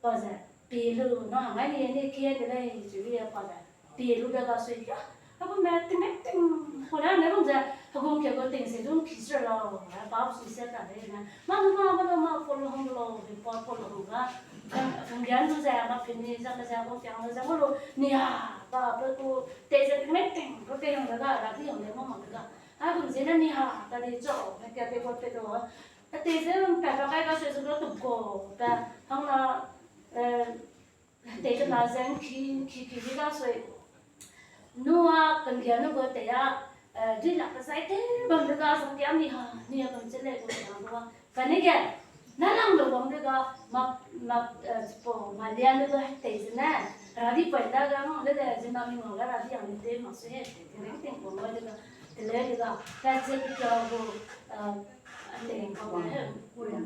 Pa ze, pi lu, na hang ai ni, ni kie de lei, chu ya pa ze, pi lu de ga sui ya. Heguang me, ting, ting, ko na, ne gum ze, heguang kia gu ting se du, ki se lau, ya, pa sui se ta de na. Ma lu ma, ma lu ma, pa lu hang du lau, bi pa, pa lu hang ga. Hang, hang yan du ze, ma pi ni, za me ze, guang kia lu ze, ma lu, ni ya, pa, pa ku, te ze, ting, ting, ko te hang de ga, ra di hang de ma ma de ga. Heguang ze na ni ha, ta di cho, me kia te ko te do. Te ze, pe pa kai ga se zu do tu ko, pe, hang na, eh, te kena ze, ki, ki, ki, ki ga sui. Nua, kanggia nu gu te ya, eh, dui lak ka sai te, bam de ga, sang kia ni ha, ni ya bam che le, ko te hang ga. Kane ge, na lang lu wang de ga, ma, ma, eh, chipau, Maliana gu te ze ne, ra di pai da ga, hang le le, ze na mi ngau ga ra di hang de, ma sui he, te, te, te, te, ko ma de ga. Tele dega, tat ze pe kia gu, eh, ante kau ne, gu ya.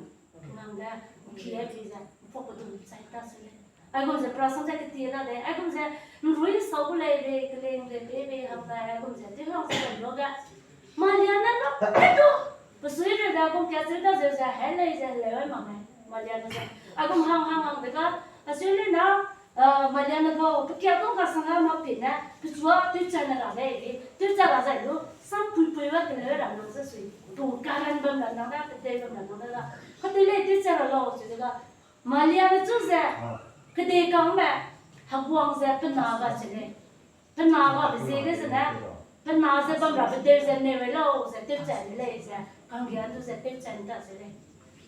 Nang de, ki e pi ze, mpok kedum chai ta se lei. Aigum ze prasam ze keti la de, aigum ze, nrui sau gu lei be, keleng de be, be, hang dai, aigum ze, tew hang ze, lo ga. Malia ne lo, pe du. Pesui re da, gu kia cheu da ze, ze, he lei ze, lei wai ma me. Malia ne ze. Aigum hang, hang, hang dega, asui le na, Ah, Malia ne bau, pe kia dong kasang a ma pi ne, pe chua tewchat ne ra lei, tewchat ra zai lu, sam puipui ba teleu ra nang ze sui, pu karan bam ra nang da, kedei bam ra nang da, kedei lei tewchat ra lau, cheu dega, Malia ne chu ze, kedei kangme, heguang ze pe na ga che lei. Pe na gabe ziege zene, pe na ze bam rabe deu ze neu lau ze tewchat de lei ze, kanggian du ze tewchat da se lei.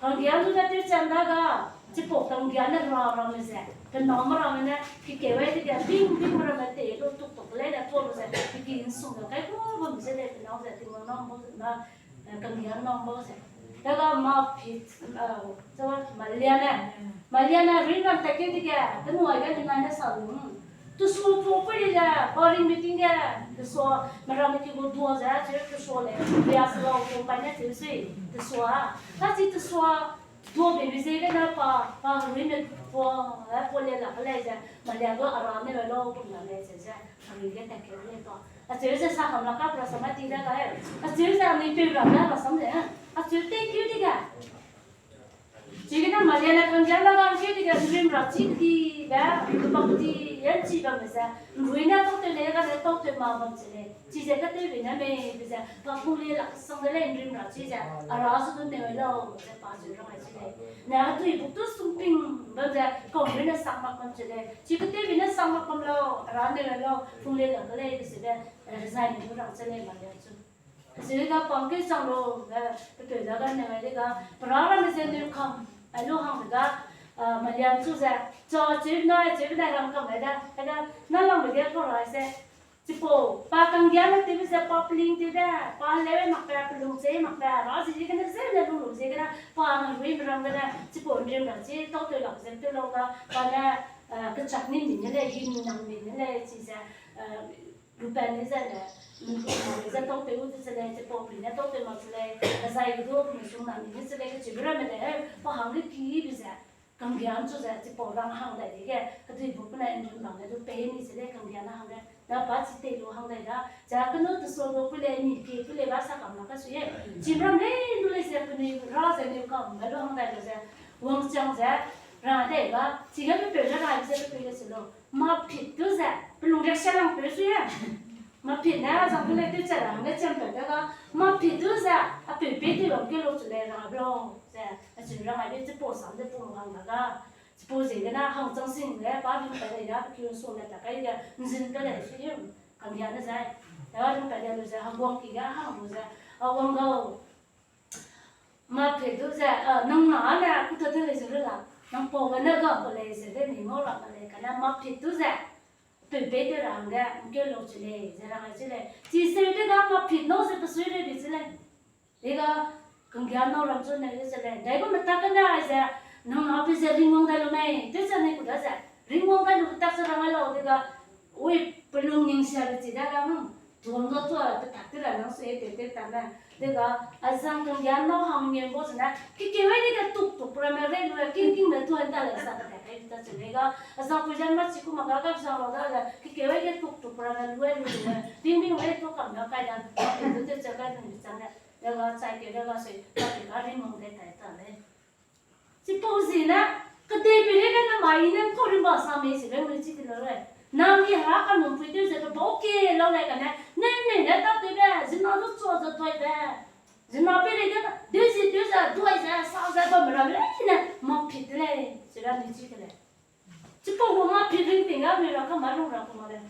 Kanggian du ze tewchat da ga, chipau kanggian ne ra ramme ze, pe name ramme ne, kekeu ai dege, bing bing ramme te lu tuk tuk lei ne tuâ lu ze, pe ki nsung de kai ku bam ze lei, pe nâu ze, Tingwang nâu bau ze na, eh, kanggian nâu bau ze. Dega ma pi, eh, Malia ne, Malia ne rinran tat keu dege, pe nui ge ningnai ne sa lu, tesua pau pui le, pa ring meeting ge, tesua, meramme ki gu dua ze, cheu tesua lei, ria se lau, pau pai ne cheu sui, tesua. Kachi tesua, dua beibe ziegene pa, pa herui ne pua, eh, pau le la ke lei ze, Malia du ara ne lau, pum la lei ze ze, herui ge tat keu lei pa. Acheu ze sa kam la ka prasam a ti da ga e. Acheu ze anui peu ra ne rasam ze, acheu tei keu dege. Chigene Malia ne kanggian la ga keu dege, nrim ra chi kedibe, kebak kedi, yan chi bamme ze, nrui ne tâtew lei, gane tâtew ma bam che lei. Chize katewbe ne mei be ze, pa pung le lak sang de lei nrim ra chi ze, ara se du neu lau ze pa cheu rang ai chi lei. Ne hedui buk du sumping bam ze, kau nrui ne sak mak bam che lei. Chi katewbe ne sak mak bam lau, ara neu lau, pung le lak de lei be ze de, eh, resign ne du rang che lei Malia chu. Acheu ga pang keu chang lu, eh, pe peu da ga neu ai dega, pe ra ramme ze neu kam, ai lu hang dega, ah, Malia chu ze, cha cheu benai, cheu benai rang kam ai da, ai da, na langbe ge kau rai ze, chipau, pa kanggian ne tewbe ze, pa peling tewbe, pa leu mak pe, pelung chei mak pe, ra zi ziegene ze ne lung lu ziegene, pa nang ruime ram gene, chipau nrim ra chi, tâtew lak ze tew lau ga, pa ne, eh, kechak ni mi ne lei, him nang mi ne lei, chize, eh, lupat ne ze ne, ze tâtew u de che lei, chipau pui ne tâtew mak che lei, zai ge du, misung nang mi ne che lei, kechibe ramme de, eh, pa hang ge ki be ze, kanggian chu ze, chipau rang hang dai dege, hedui bu pe ne nrim bang ne du pei ni che lei, kanggian ne hang ge, da pa chi tei lu hang dai da, ze kenu tesua lu pe lei, mi pie pe lei ba sa kam na ka sui e, chim ram lei lu lei ze penui ra ze neu kam ba lu hang dai lu ze, wangchang ze, ra dai ba, chige pe peu ne ra ze pe peu le se lu. Mapit du ze, pelung riaksia lang peu sui e. Mapit ne, zang du lei tewchat ra hangge chiam peu de ga, mapit du ze, a peu pei tew bam keu lau chu lei rang ai be lau, ze, acheu rang ai be chipau sam ze pung hang da ga. Chipau ziegene hang chang sing le, pa ring pat lei da, pe ki sung le ta kai ge, nzin pe lei sui him, kanggian ne zai. Da ring pat lei lu ze, heguang ki ge hang lu ze, a wang gau. Mapit du ze, a, nang na ne kuta de lei ze lu la, nang pau gene ga ku lei ze de mi ngau ra ka lei kane mapit du ze, peu pei tew ra hangge, ngkeu lau che lei, ze rang ai che lei. Chi seu de ga mapit nâu ze pesui rei di che lei. Dega, kanggian nâu ram chu ne ze lei. Dai gu metak gene ai ze, nang na pe ze ringwang dai lu mei, tew ze nei ku da ze. Ringwang dai lu metak ze rang ai lau dega, ui, pelung ningsia be chi da ga, hmm. Tuam ga tua, petak te ra nang sui tew tew ta me. Dega, azang kanggian nâu hang mien bau zene, kekeu ai dege tuk tuk ramme rei lu, king king me tuan ta le sa ta kai ta che lei ga, azang pui zan ma chi ku ma ga ga zang lau da le, kekeu ai ge tuk tuk ramme lu ai lu le, bing bing ai tu kam na kai da, lu te che kai lu ni chang le, dega chai ke dega sui, ta ke ga ringwang dai tai ta lei. Chipau ziegene, kedei peireige namai ne kau rimba sa mei se lei, nui chi ti lau lei. Nang ni hera kanum pui tew ze pe bau ke lau lei kane, nei nei ne tâtewbe, ziemmena du chua ze duaibe. Ziemmena peireige, deu zi tew ze duai ze, sa ze bamme ramme leine, mapit de lei, chibe nui chi de lei. Chipau gu mapit ringting ge, anui ra kama lung ra ku ma lei.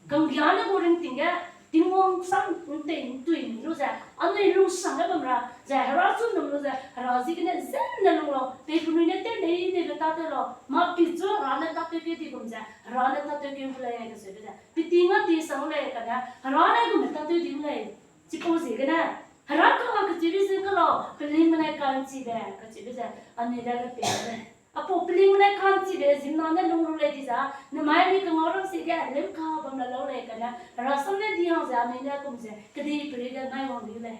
Kanggiane gu ringting ge, Tingwang sam ntei ntui mi lu ze, anui lungsangge bam ra ze, hera chu num lu ze, hera ziegene zenne lung lau, peipenui ne tew nei neibe tâtew lau, mapit chu hera ne tâtew keu di gum ze, hera ne tâtew keu gu lei kacheube ze, peting a ti sang lei kane, hera ne gume tâtew di gu lei, chipau ziegene, hera ka kechibe zing ka lau, pelingme ne ka'nchibe kacheube ze, anui dage pei lei. Apau pelingme ne ka'nchibe ziemmena ne lung lu lei di za, namai anui kangau ram sie ge, leu ka bam la lau lei kane, hera sam ne di ze anui ne kum ze, kedi peri ge nai wang di lei.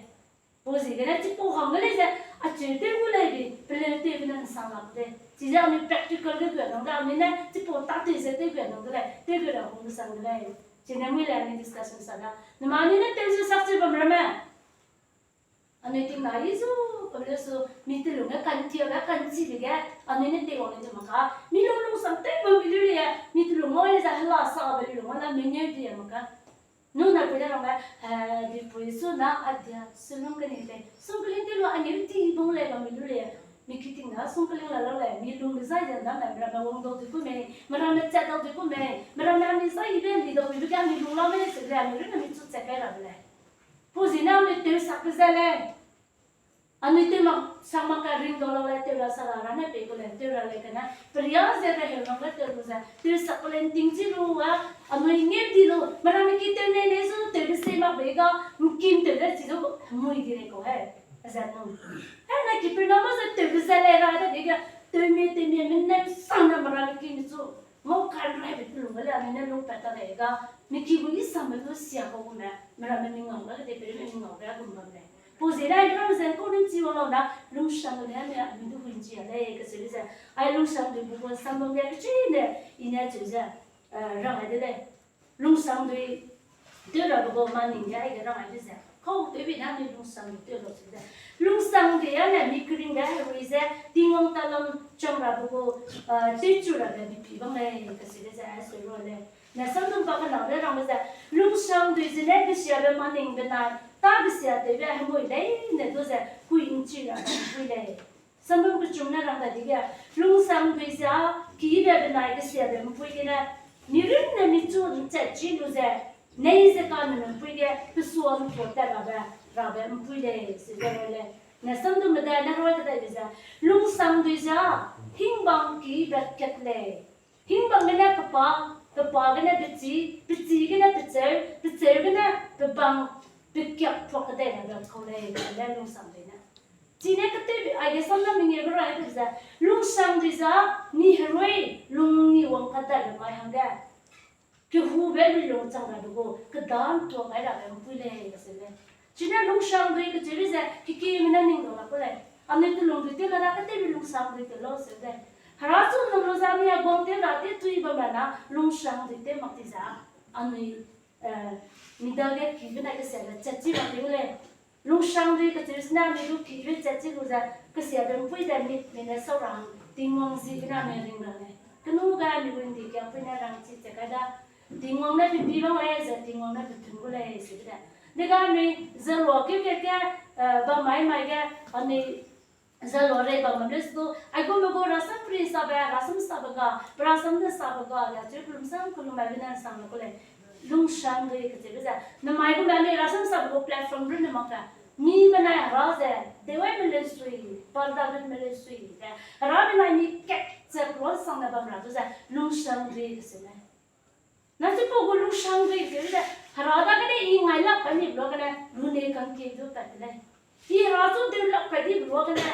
Pau ziegene chipau hangge lei ze, acheu tew gu lei bi, peleu tewbe ne nsang lak de. Chize anui practical ge gu nang de, anui ne chipau tâtew ze tew gu nang de lei, tew gu ra hung nsang de lei. Chine mui lei anui discussion sa da. Numa anui ne tew ze sak cheu bam ramme. Anui ting na i zu, pau le su, mi telung ge kantiabe, kanchibe ge, anui ne tew wang lei ze mak ka. Mi lung lungsang tew bam bi lu lei, mi telung ngau lei ze hela sa be lu lung ngau la, mi ngeu di a mak ka. Nu na pui ne rangbe, eh, dipui su na adia, su lung keni lei. Sungkling tew lu anui ti bung lei bam bi lu lei. Mi ki ting na sungkling la lau lei, mi lung dezai ze ndam lei, miramme wang dau di ku mei, miramme chat dau di ku mei, miramme anui zai ibe ndi dau bi lu ge anui lung lau mei se lei, anui runne mi chu chat kai ra be lei. Pau ziegene anui tew sak be ze lei. Anui tew mak, sak mak ka ring dau lau lei, tew ra sa ra ra ne pei ku lei, tew ra lei kane, peria ze reheu nang ge tew lu ze, tew sak ku lei nting chi lu a, anui ngeu di lu, miramme ki tew nei nei zu, tewbe sei mak bei ga, nkim tew ze chi zu, mui di lei kau he, a ze nu. He ne ki pei na ma ze tewbe ze lei ra de di ge, tewmi tewmi mi ne sang ne miramme ki mi chu, ngau kan rai be telung ge lei, anui ne lungpat ta lei ga, mi ki gu i sang me lu sia kau gu me, miramme mi ngau ga, de pei me mi ngau ga gum bam lei. Pau ziegene ai ram ze ngkau ningchi wang lau na, lungsangdui ne anui du hui'nchi a lei, kacheu ze. Ai lungsangdui bu gu sam bam ge kechine, i ne cheu ze, eh, rang ai de lei. Lungsangdui tew rabe gu maning ge aige rang ai de ze. Kau tewbi ne anui lungsangdui tew lau cheu ze. Lungsangdui a ne mi keringbe herui ze, Tingwang talam chang rabe gu, eh, tewchu rabe bipi bam lei, kacheu ze, ai sui ru lei. Ne samdum pa kenangbe rangbe ze, lungsangdui zene kesiabe maning benai, tâ kesia tewbe hemui leine du ze, hui'nchi rabe mpui lei. Samdum kechum ne rang da dige, lungsangdui ze, kibe benai kesiabe mpui gene, mi runne mi chu nchat chi lu ze, nei ze kane mpui ge, pesua mpua tat rabe, rabe mpui lei, si ze roi lei. Ne samdum medai ne roi kedaibe ze, lungsangdui ze, hingbang kibe kat lei. Hingbang gene pepa, pepa gene pechî, pechî gene pecheu, pecheu gene pebang, pekiak puak kedei rabe kau lei, ne lungsangdui ne. Chine ketewbi, aige samdum mengeu ge rai de ze, lungsangdui ze, mi herui, lungni wang kadaibe mai hangge. Kehube mi lung chang rabe gu, kedan tuak gai rabe mpui lei, kacheu lei. Chine lungsangdui kacheube ze, kekime ne ning dau lak ku lei. Anui telungdui tew la da ketewbi lungsangdui tew lau seu lei. Hera chu nang lu ze anui a guang tew ra tew tui bam ra na, lungsangdui tew mak ti ze, anui, eh, mi dage kibe benai kesiabe chat chi mak ti gu lei. Lungsangdui kacheu sene anui du kibe chat chi lu ze, kesiabe mpui de mi, mi ne sau ra hang, Tingwang zi gene anui ring ra lei. Kenu ga anui win di kiangpui ne rang chi chat kai da. Tingwang ne pipi bam lei ze, Tingwang ne petun gu lei, si de. Dega anui, ze lua keu ke ke, eh, bam mai mai ge, anui, ze lua rei bam bam le su, aigumbe gu rasam pri sabe, rasam sabe ga, pe rasam ne sabe ga, ya cheu kelum sam kelum mai gene sang le ku lei. Lungsangdui kacheube ze, namai gume anui rasam sabe gu platform runne mak ge. Mi menai hera ze, dewai meleusui, parda gun meleusui ze, hera benai mi kat ze peluansang ne bam ra du ze, lungsangdui kacheu lei. Na chipau gu lungsangdui kacheu ze, hera dagene i ngai lak kai ni pelua gene, runei kangkie du pat de lei. I hera chu deu lak kai di pelua gene,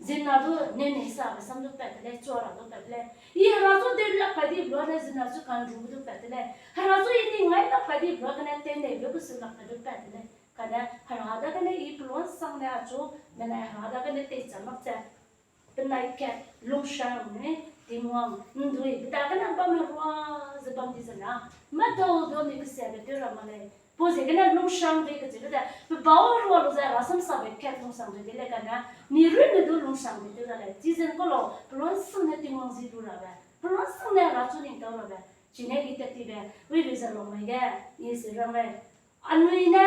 ziemmena du neu nei sabe sam du pat de lei, chua ra du pat de lei. I hera chu deu lak kai di pelua ne ziemmena chu kanrube du pat de lei. Hera chu i ni ngai lak kai di pelua gene, tew nei be kesu lak kai du pat de lei. Kane hera dagene i peluansang ne achu, menai hera dagene teicham mak ze. Penai kat lungsang ne, Tingwang, ndui, pe dagene bam herua ze bam di zena. Madau du anui kesiabe tew ra mak lei. Pau ziegene lungsangdui kacheube ze, pe bau herua lu ze rasam sabe kat lungsangdui de lei kane, mi runne du lungsangdui tew ra lei. Chizen kau lau, peluansang ne Tingwang zi lu rabe. Peluansang ne hera chu ning tau rabe. Chine i tat tibe, ui lu ze lau mai ge, i si rang lei. Anui ne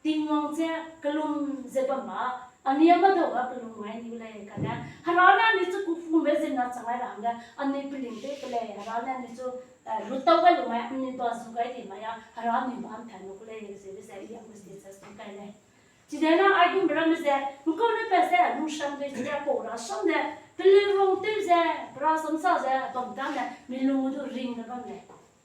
Tingwang ze kelum ze bam ma, anui a madau ga kelum ngai ni lei kane. Hera ne anui chu kufumbe ziemmena chang gai ra hangge, anui peling tew pe lei, hera ne anui chu, eh, lu tau gai lu mai, anui ba zu gai di mai a, hera anui ba nthan lu ku lei, zeube ze i a gu status tu kai lei. Chidena aigumbe ramme ze, ngkau ne pat ze, lungsangdui chide pau rasam ze, peleu rang tew ze, rasam sa ze, bam tane, mi lung du ring ne bam lei.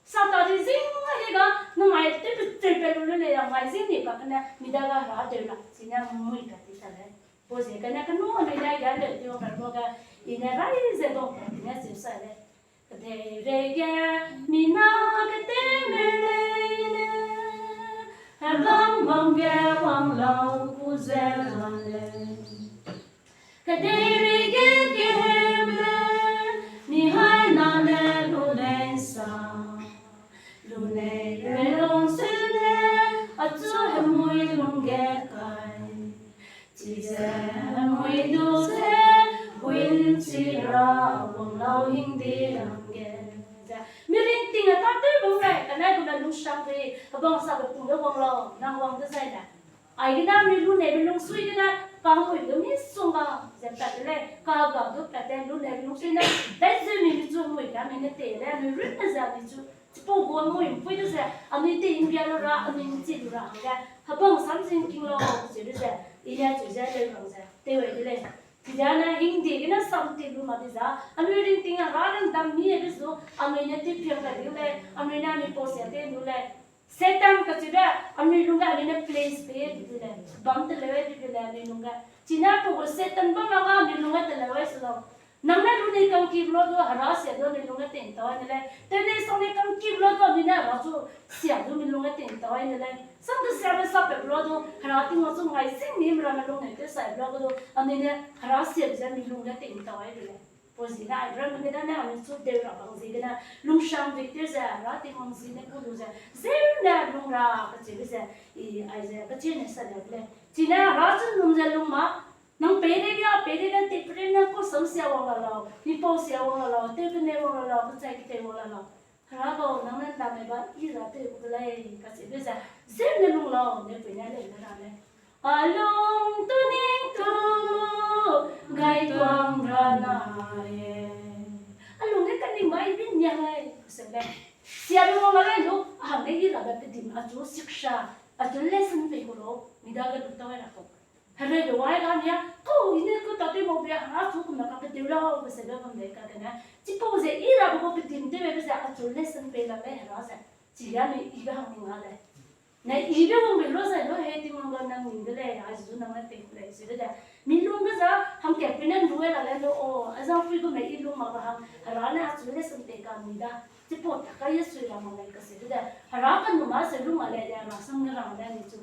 Sa ta di zing a di ga, namai tew pe tew pe lu lu lei, namai zing ni pa kane, mi daga hera deu lak, chine mui pat ti ta lei. Pau ziegene kenu anui ne ya leu di wang ra lu ga, i ne rai ze dau pat ti ne cheu sa lei. Kedeirei ge, mi na keteme lei le. Wangge wang lau ku ze la lei. Kedeirei ge keheme, mi hai nane lunei sa. Lunei pe lungsui ne, achu hemui lungge kai. Chize hemui du ze, buin chi ra wang lau hingdi hangge. Ze, mi ringting a tâtew bam gai, kane gu ne lungsang ri, hebang sa be pung ge wang lau, nang wang dezai ne. Aigene mi lunei pe lungsui gene, kahemui du misongga ze pat de lei, kaga du pat de lunei pe lungsui ne, dai ze mi mi chu hemui ga mi ne tei lei, anui runne ze mi chu, chipau gu hemui mpui de ze, anui tei mbia lu ra, anui nchi lu ra hangge, hebang sam zing king lau, ze de ze, i ne chu ze leu rang ze, tei wai de lei. Chize ne hingdi gene sam ti lu ma di za, anui ringting a ra ringdam mi e de zu, anui ne tewpiang kai di lei, anui ne anui pau sia tei lu lei. Satan kacheube, anui lungge anui ne place pe di de lei, bam teleu di de lei anui lungge. Chine pau gu Satan bam ra ga anui lungge teleu ai se lau. Nang ne lunei kangki blo du, hera sia du anui lungge ting tau ai ne lei. Tewnei sangnei kangki blo du anui ne hera chu sia du mi lungge ting tau ai ne lei. Sam du sia be sa pe blo du, hera Tingwang chu ngai sing mi ramme lungnei tew sai blo du, anui ne hera sia be ze mi lungge ting tau ai de lei. Pau ziegene Abraham gene anui chu deu ra bang ziegene, lungsang dui tew ze, hera Tingwang zi ne ku lu ze, zeu ne lung ra kacheube ze, i, aize, kacheu ne sa le de lei. Chine hera chu num ze lung ma, nang peireige, peireige tei peireige kau sam sia wang la lau, mi pau sia wang la lau, tew kene wang la lau, kechai ketei wang la lau. Hera gau, nang ne ndamai ba i ra tew ku de lei, kacheube ze, zeu ne lung lau, ne pui ne lei ne ra lei. A lung tu ning tu, gaituang ra na e. A lung ne kaning ba i bin niang lei, kase lei. Siabe wang la lei lu, a hang ne i rabe pedim, achu siksha, achu lesson pei ku lau, mi dage lu tau ai ra kau. Hereube wai ga nia, kau i ne ku tâtew mau be, hera chu kume ka petew lau, kase lei bam lei kagene. Chipau ze i rabe gu pedim tewbe ze, achu lesson pei la lei hera ze. Chige anui ibe hang ning a lei. Ne ibe wangbe lu zai lu, he Tingwang ga nang ning de lei, aizu nang ne tei ku lei, ze de lei. Mi lungge za, hangkat pui ne nrue la lei lu, o, a zang pui gume i lung mak ra hang, hera ne achu lesson pei ka mi da. Chipau ta ka Yesu ra mak lei kase de lei. Hera ka nu ma se lung a lei, hera sam ne rang lei ni chu.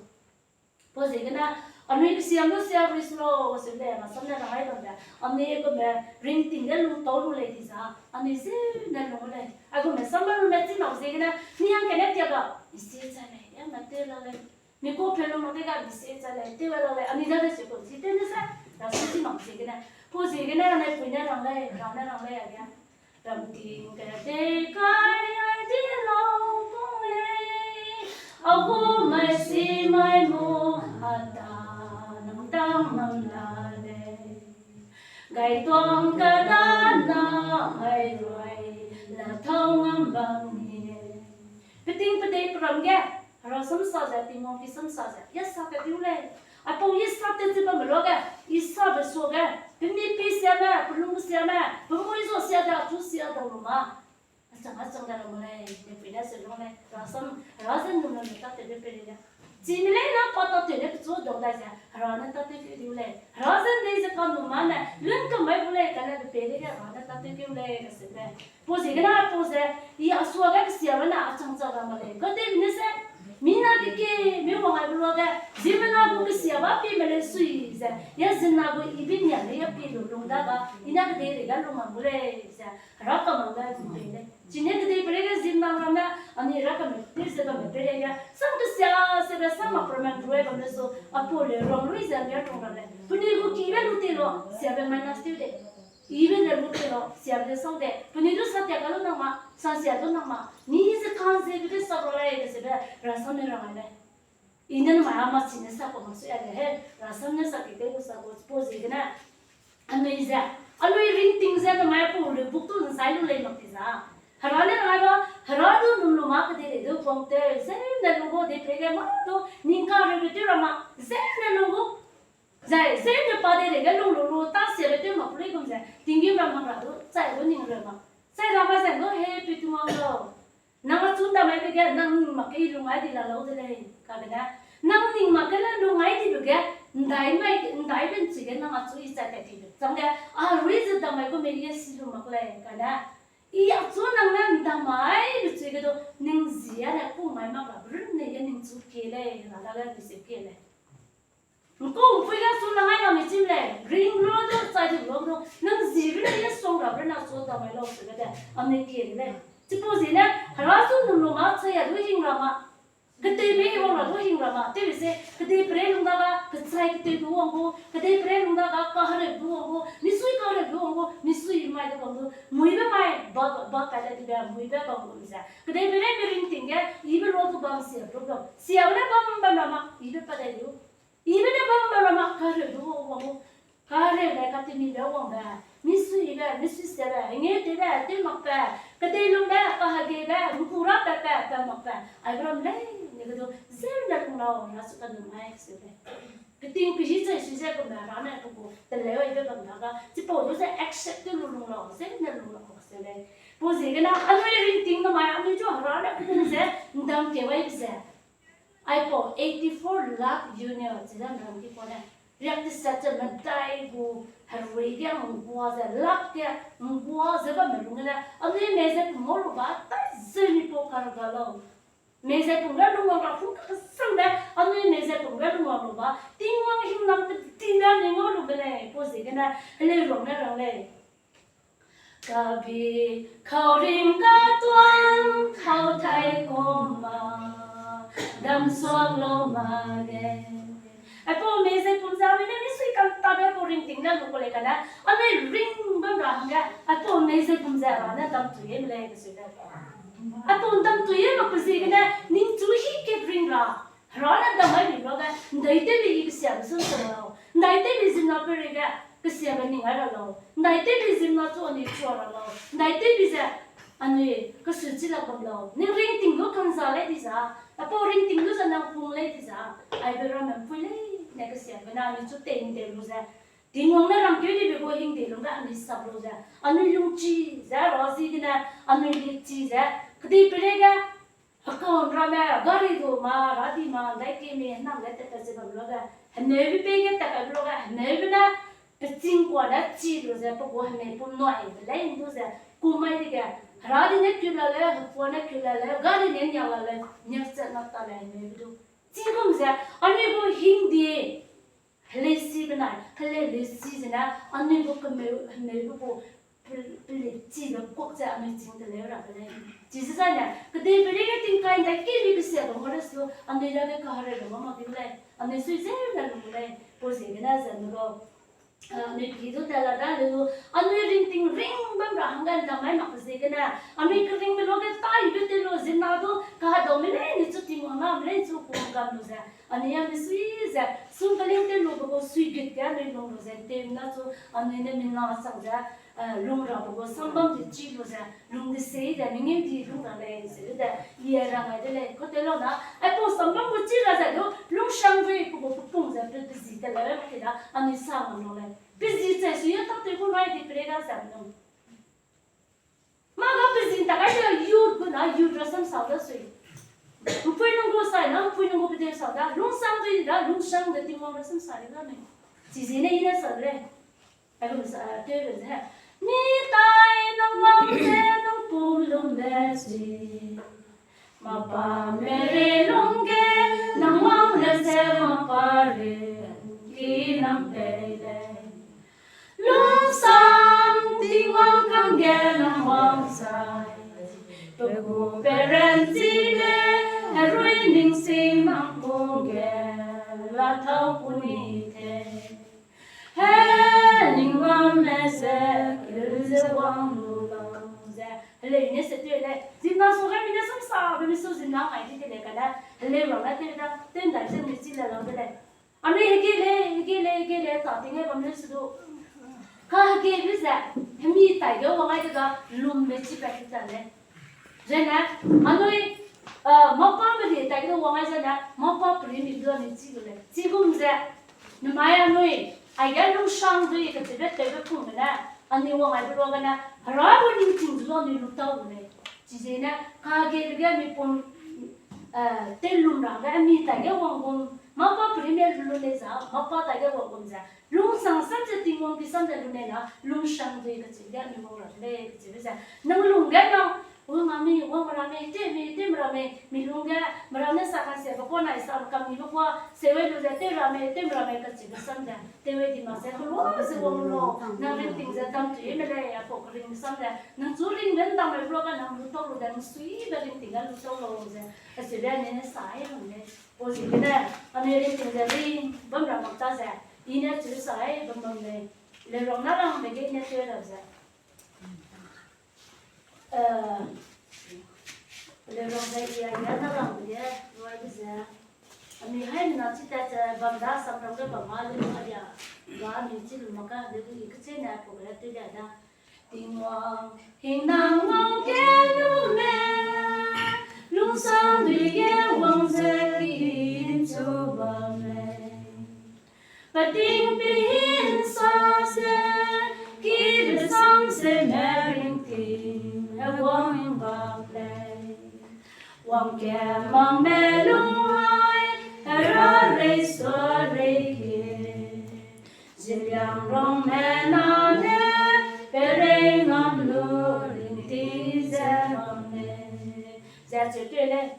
Pau ziegene, anui kesiam lu sia ris lo, se lei, hera sam ne rang ai bam de. Anui gume ringting ge lung tau lu lei di za, anui zeu ne lung lei. Aigume sam ba lume chi mak ziegene, mi hangkat ne tia ga, mi sie chai lei, ya ma tew la lei. Mi kau pe lu mak de ga, mi sie chai lei, tew la lei, anui dage se kau chi tew ne se, ra su chi mak ziegene. Pau ziegene, anai pui ne rang lei, ra ne rang lei, a ge. Ramting kedei kai ai di lau pung lei, a gu mai si mai mu a ta nang dang ngam la lei. Gaituang kedana ai ruai la tau ngam bam ni. Peting pedei peram ge, hera sam sa ze, Tingwang pi sam sa ze, ya sa tat diu lei. Aipau i sa tat ze bamme luage, i sabe suage, pe mi pi siame, pe lung siame, pe mui zu sia de, achu sia dau lu ma. Achang achang de ra mak lei, ne pui ne se lu lei, hera sam, hera ze num num ne tâtewbe peireige. Chime lei na pa tâtew ne pechu dau dai ze, hera ne tâtew keu diu lei. Hera ze nei ze ka num ma ne, lun kam mai gu lei, kane pe peireige hera ne tâtew keu lei, kase lei. Pau ziegene pau ze, i a suage kesiabe na achang chang ra mak lei. Katewbe ne se, mi na keke, mi wang ai be luage, ziemmena gu kesiabe pie me lei sui ze, ya ziemmena gu i bi nia lei ya pie lu lung da ga, i na kedeireige lung mak gu lei ze, hera kamang ne lung pei lei. Chine kedei peireige ziemmena ramme, anui hera kame tew ze bamme peireige, sam kesia sebe sam mak ramme nrue bamme su, apau le rang lui ze mi a rung ra lei. Penui gu kibe lu tei lu, siabe minus tew de. Ibe le lu tei lu, siabe le sau de. Penui du sa tia ka lu nang ma, sa sia du nang ma. Mi ze ka'nzebe ge sa ra lei, kasebe, hera sam ne rang ai lei. I ne namai a machine sa kau mak sui a lei he, hera sam ne sa ki tew lu sa kau, pau ziegene. Anui ze, anui ringting ze namai pau lu buk tu nsai lu lei mak ti za. Hera ne rang ai ba, hera du num lu ma kedeirei du pang tew, zeu ne lung gu dei peireige mâ du, ning kareube tew ra ma, zeu ne lung gu. Zai, zeu ne pa deireige lung lu lu, tâ siabe tew mak lui gum ze, tinggîm ra mak ra du, chai du ning reu mak. Chai ra ma ze du, he, pei Tingwang gau. Nang achu ndamaibe ge, nang ning mak ge i lung ai di la lau de lei, kagene. Nang ning mak ge le lung ai dibe ge, ndai mai, ndai benchi ge nang achu i chai tat ti be. Chang de, a rui ze ndamai gu me i si lu mak lei, kane. I achu nang ne ndamai be chui ge du, ning zi a ne ku mai mak la, runne ge ningchu kie lei, na dage mi se kie lei. Nkau mpui ga su langai na mi chim lei, ring lo du, chai du lo du, nang zi rune ye song ra runa su da mai lau se ga de, anui kie lei. Chipau zi ne, hera su nung lu ma, chai ya du hing ra ma. Ketei mei wang ra du hing ra ma, tew se, kedei pere lung da ga, kechai ketei du wang gu, kedei pere lung da ga, kahereu du wang gu, misui kahereu du wang gu, misui mai du wang gu, muibe mai, ba, ba kai da dibe, muibe bam gu ze. Kedei pere mi ringting ge, ibe lo du bam sia du bam. Sia ne bam bam ra ma, ibe pa dai du. Ibe ne bam bam ra ma, kahereu du wang gu. Kahereu le katemibe wangbe, misuibe, misuisiabe, hengeu tewbe, tew makbe, kedei lungbe, kahegeibe, mku ra patbe, pa makbe, aibe ram leine ge du, zeu ne lung lau, ra su kanum ai se lei. Peting pehî chai sui ze kumbe ra ne pe gu teleu aibe bam da ga, chipau du ze accept tew lu lung lau, zeu ne lung lau se lei. Pau ziegene, anui ringting namai, anui chu hera ne pe gu ze, ndam keu aibe ze. Aipau eighty-four lakh unit chidam ram ki kane, riak tesat ze medai gu herui ge nggua ze, lakh ge nggua ze bamme lung gene, anui mei ze pum ngau lu ba, tai zeu mi pau kar ga lau. Mei ze pum ge lungwang ra hu kesangbe, anui mei ze pum ge lungwang lu ba, Tingwang hingnam pe di ne anui ngau lu be lei, pau ziegene, heleu rang ne rang lei. Kabi, kau ring katuang, kau thai kum ma, dam suak lau ma ge. Aipau mei ze pum ze anui ne misui kan tabe pau ringting ne lu ku lei kane, anui ring bam ra hangge, aipau mei ze pum ze ra ne dam tui e me lei, kesui de. Aipau dam tui e mak pe ziegene, ningchu hi kat ring ra. Hera ne dam mai bi luage, ndaitewbe i kesiabe sun se lau. Ndaitewbe ziemmena peirei ge, kesiabe ning ai ra lau. Ndaitewbe ziemmena chu anui chua ra lau. Ndaitewbe ze, anui kesu chi lak bam lau. Ning ringting du kangza lei di za. Aipau ringting du ze nang pung lei di za. Aibe ramme mpui leine kesiabe ne anui chu tei ndeu lu ze. Tingwang ne rangkeu dibe gu hingde lungge anui sap lu ze. Anui lungchi ze ra ziegene, anui lichi ze. Kedei peireige, hekau ramme, gari du ma, ra di ma, ndai keme, henam ge tat pat ze bam luage, heneube pei ge tat pat luage, heneube ne, peching kua ne chi lu ze, pe gu hemei pum nuaibe lei ndu ze, kum mai dege, hera di ne keu la leu, hepua ne keu la leu, gari ne nia la leu, niakchat na ta lei heneube du. Chigum ze, anui gu hingde, heleusi benai, heleu leusi zene, anui gu kemeu, heneube gu, pe, pelichibe kuak ze anui ching teleu rabe lei. Chize zaine, kedei peireige tingkai ndai kemi kesiabe ngau le su, anui dage kahereube ngau mak di lei, anui sui zeu ne lu lei, pau ziegene ze ne lau. Anui pi du tat la da lu, anui ringting ring bam ra hangge ndam mai mak ziegene, anui keringbe luage taibe tew lu ziemmena du, kahedaume leine chu Tingwang name leine chu kum gam lu ze, anui a misui ze, sungkling tew lube gu suigut ge anui lung lu ze, tewna chu anui ne mina sang ze, eh, lung rabe gu sambam ze chi lu ze, lung desei ze, mengeu di lung ra lei, ze de, i a rang ai de lei, kau tew lau na, aipau sambam gu chi ra ze du, lungsang dui pe gu pepung ze, pe, pezi te leu, pe da, anui sa ngam lau lei. Pezi chai sui a tak tew gu nai di peireige ze nung. Mâ ga pezi ntak kai ze youth gu na youth rasam sa da sui. Mpui nung gu sai na, mpui nung gu pedeu sa da, lungsang dui da, lungsang de Tingwang rasam sa de ga mei. Chiziegene i ne sa de lei. Aigum sa, tew be ze. Mi tai nang wang ze nang pum lum le sui. Mâ pa Mary lungge, nang wang le ze mâ pa ringki nang pei lei. Lungsang Tingwang kangge nang wang sai, pe gu peranchibe, herui ningsing nang kungge, la tau ku ni tei. He, ning ramme ze, keu ze wang lu lau ze, heleu ne se tew lei, ziemmena su gai mi ne samsabe mi su ziemmena ngai di de lei kane, heleu ramme tew da, tew ndai ze mi chi le lau de lei. Anui hege lei, hege lei, hege lei, ta ting ge bam lei su du. Kahegebe ze, hemi tai ge wang ai de ga, lumbe chi pat ti ta lei. Zene, anui, eh, mâ pa meli tai ge wang ai zene, mâ pa peri mi du anui chi gu lei. Chigum ze, nemai anui, aige lungsang dui kacheube tewbe pungbe ne, anui wang aibe luagene, hera gu ningching zu anui lu tau gu lei. Chiziegene, kahegeube ge mi pum, eh, tew lum ra ge, mi tai ge wang gum, mâ pa peri mi lu lei za, mâ pa tai ge wang gum ze, lungsang sam ze Tingwang ki sam ze lu lei na, lungsang dui kacheube ge anui wang ra de lei, kacheube ze, nang lung ge nang, Wang a mi, wang ra mi, tew mi, tew ra mi, mi lung ge, mera ne sa kan se be kuâ nai sa kam mi be kuâ, sewe lu ze tew ra mi, tew ra mi kachibe sam ze, tewe di mak ze, kela ze wang lu, nang ringting ze dam tui me lei, apau keringbe sam ze, nang chu ring ben dam me bro ga nang lu tau lu de, nang sui be ringting ga lu tau lu ze, achibe ne ne sa ai ram lei. Pau ziegene, anui ringting ze ring bam ra mak ta ze, i ne chu sa ai bam bam lei, le rang na rang be ge ne tew ra ze. Eh, le rang ze i a ge na rang be ge, roi be ze. Anui haimena chi tat ze bam da sam rang ge bam a lu a ya, ga anui chi lu mak ka de du i kechene pau ge tew lia da. Tingwang, hingnam ngau ge lu me, lungsangdui ge wang ze kichu bam lei. Peting pehî nsa ze, kibe sam ze me ringting, hewang bak lei. Wangkemangme lung ai, hera rei sua rei ge, zeliangrongme na ne, perei ngam lu ringting ze bam lei. Ze cheu tew lei.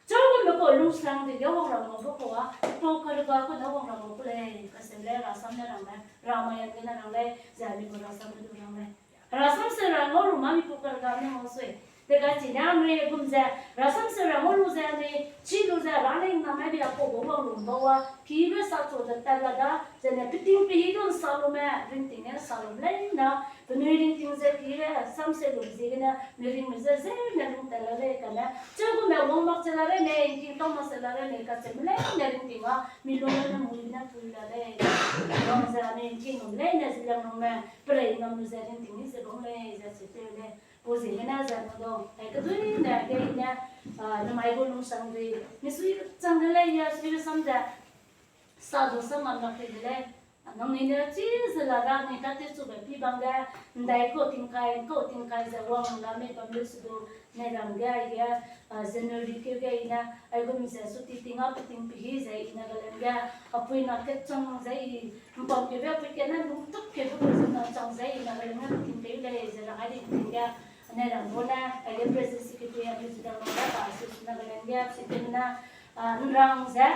Chau gume kau lungsangdui ge wang ra ngau be kau a, pau karga kau ne wang ra ngau ku lei, kaseu lei, rasam ne rang lei, ramai a gene rang lei, ze mi gu rasam ne du rang lei. Rasam se ra ngau lu ma mi pau karga ne ngau sui. Tega chi ne anui gum ze, rasam se ra ngau lu ze anui, chi lu ze, ra ne hingnam mai bi a pau gu wang lu bau a, kibe sa chu ze tat la da, zene peting pehî du nsa lu me, ringting ne nsa lu lei na, penui ringting ze kibe, sam se lu ziegene, mi ringme ze, ze ne lung tat la lei kane, cheu gume wang mak che la rei mei, king tau mak se la rei mei, kacheu me lei ne ringting a, mi lung ne mui ne pui la lei. Wang ze anui king lum lei ne zeliangrongme, perei ngam lu ze ringting ni ze bam lei, ze cheu tew lei. Pau ziegene ze na du, ai kedui ne ge i ne, a, namai gu lungsangdui, misui chang de lei, ya sui sam ze, sa du sam ngam lak te de lei. Nangnui ne chi ze la ra ni ta te chube pi bam ge, ndai kau tingkai, kau tingkai ze wang la mei bam lu su du, ne ram ge ai ge, a, January keu ge i ne, aigum ze su ti ting a peting pehî ze i Nagaland ge, apui na kechang ze i, mpam kebe apui kene lungtuk kebe gu ze na chang ze i Nagaland ge peting pehî lei ze rang ai di ting ge, ne ram gu ne, aige President Secretary a lu zu da la ba, su Nagaland ge, si te na, a, nrang ze,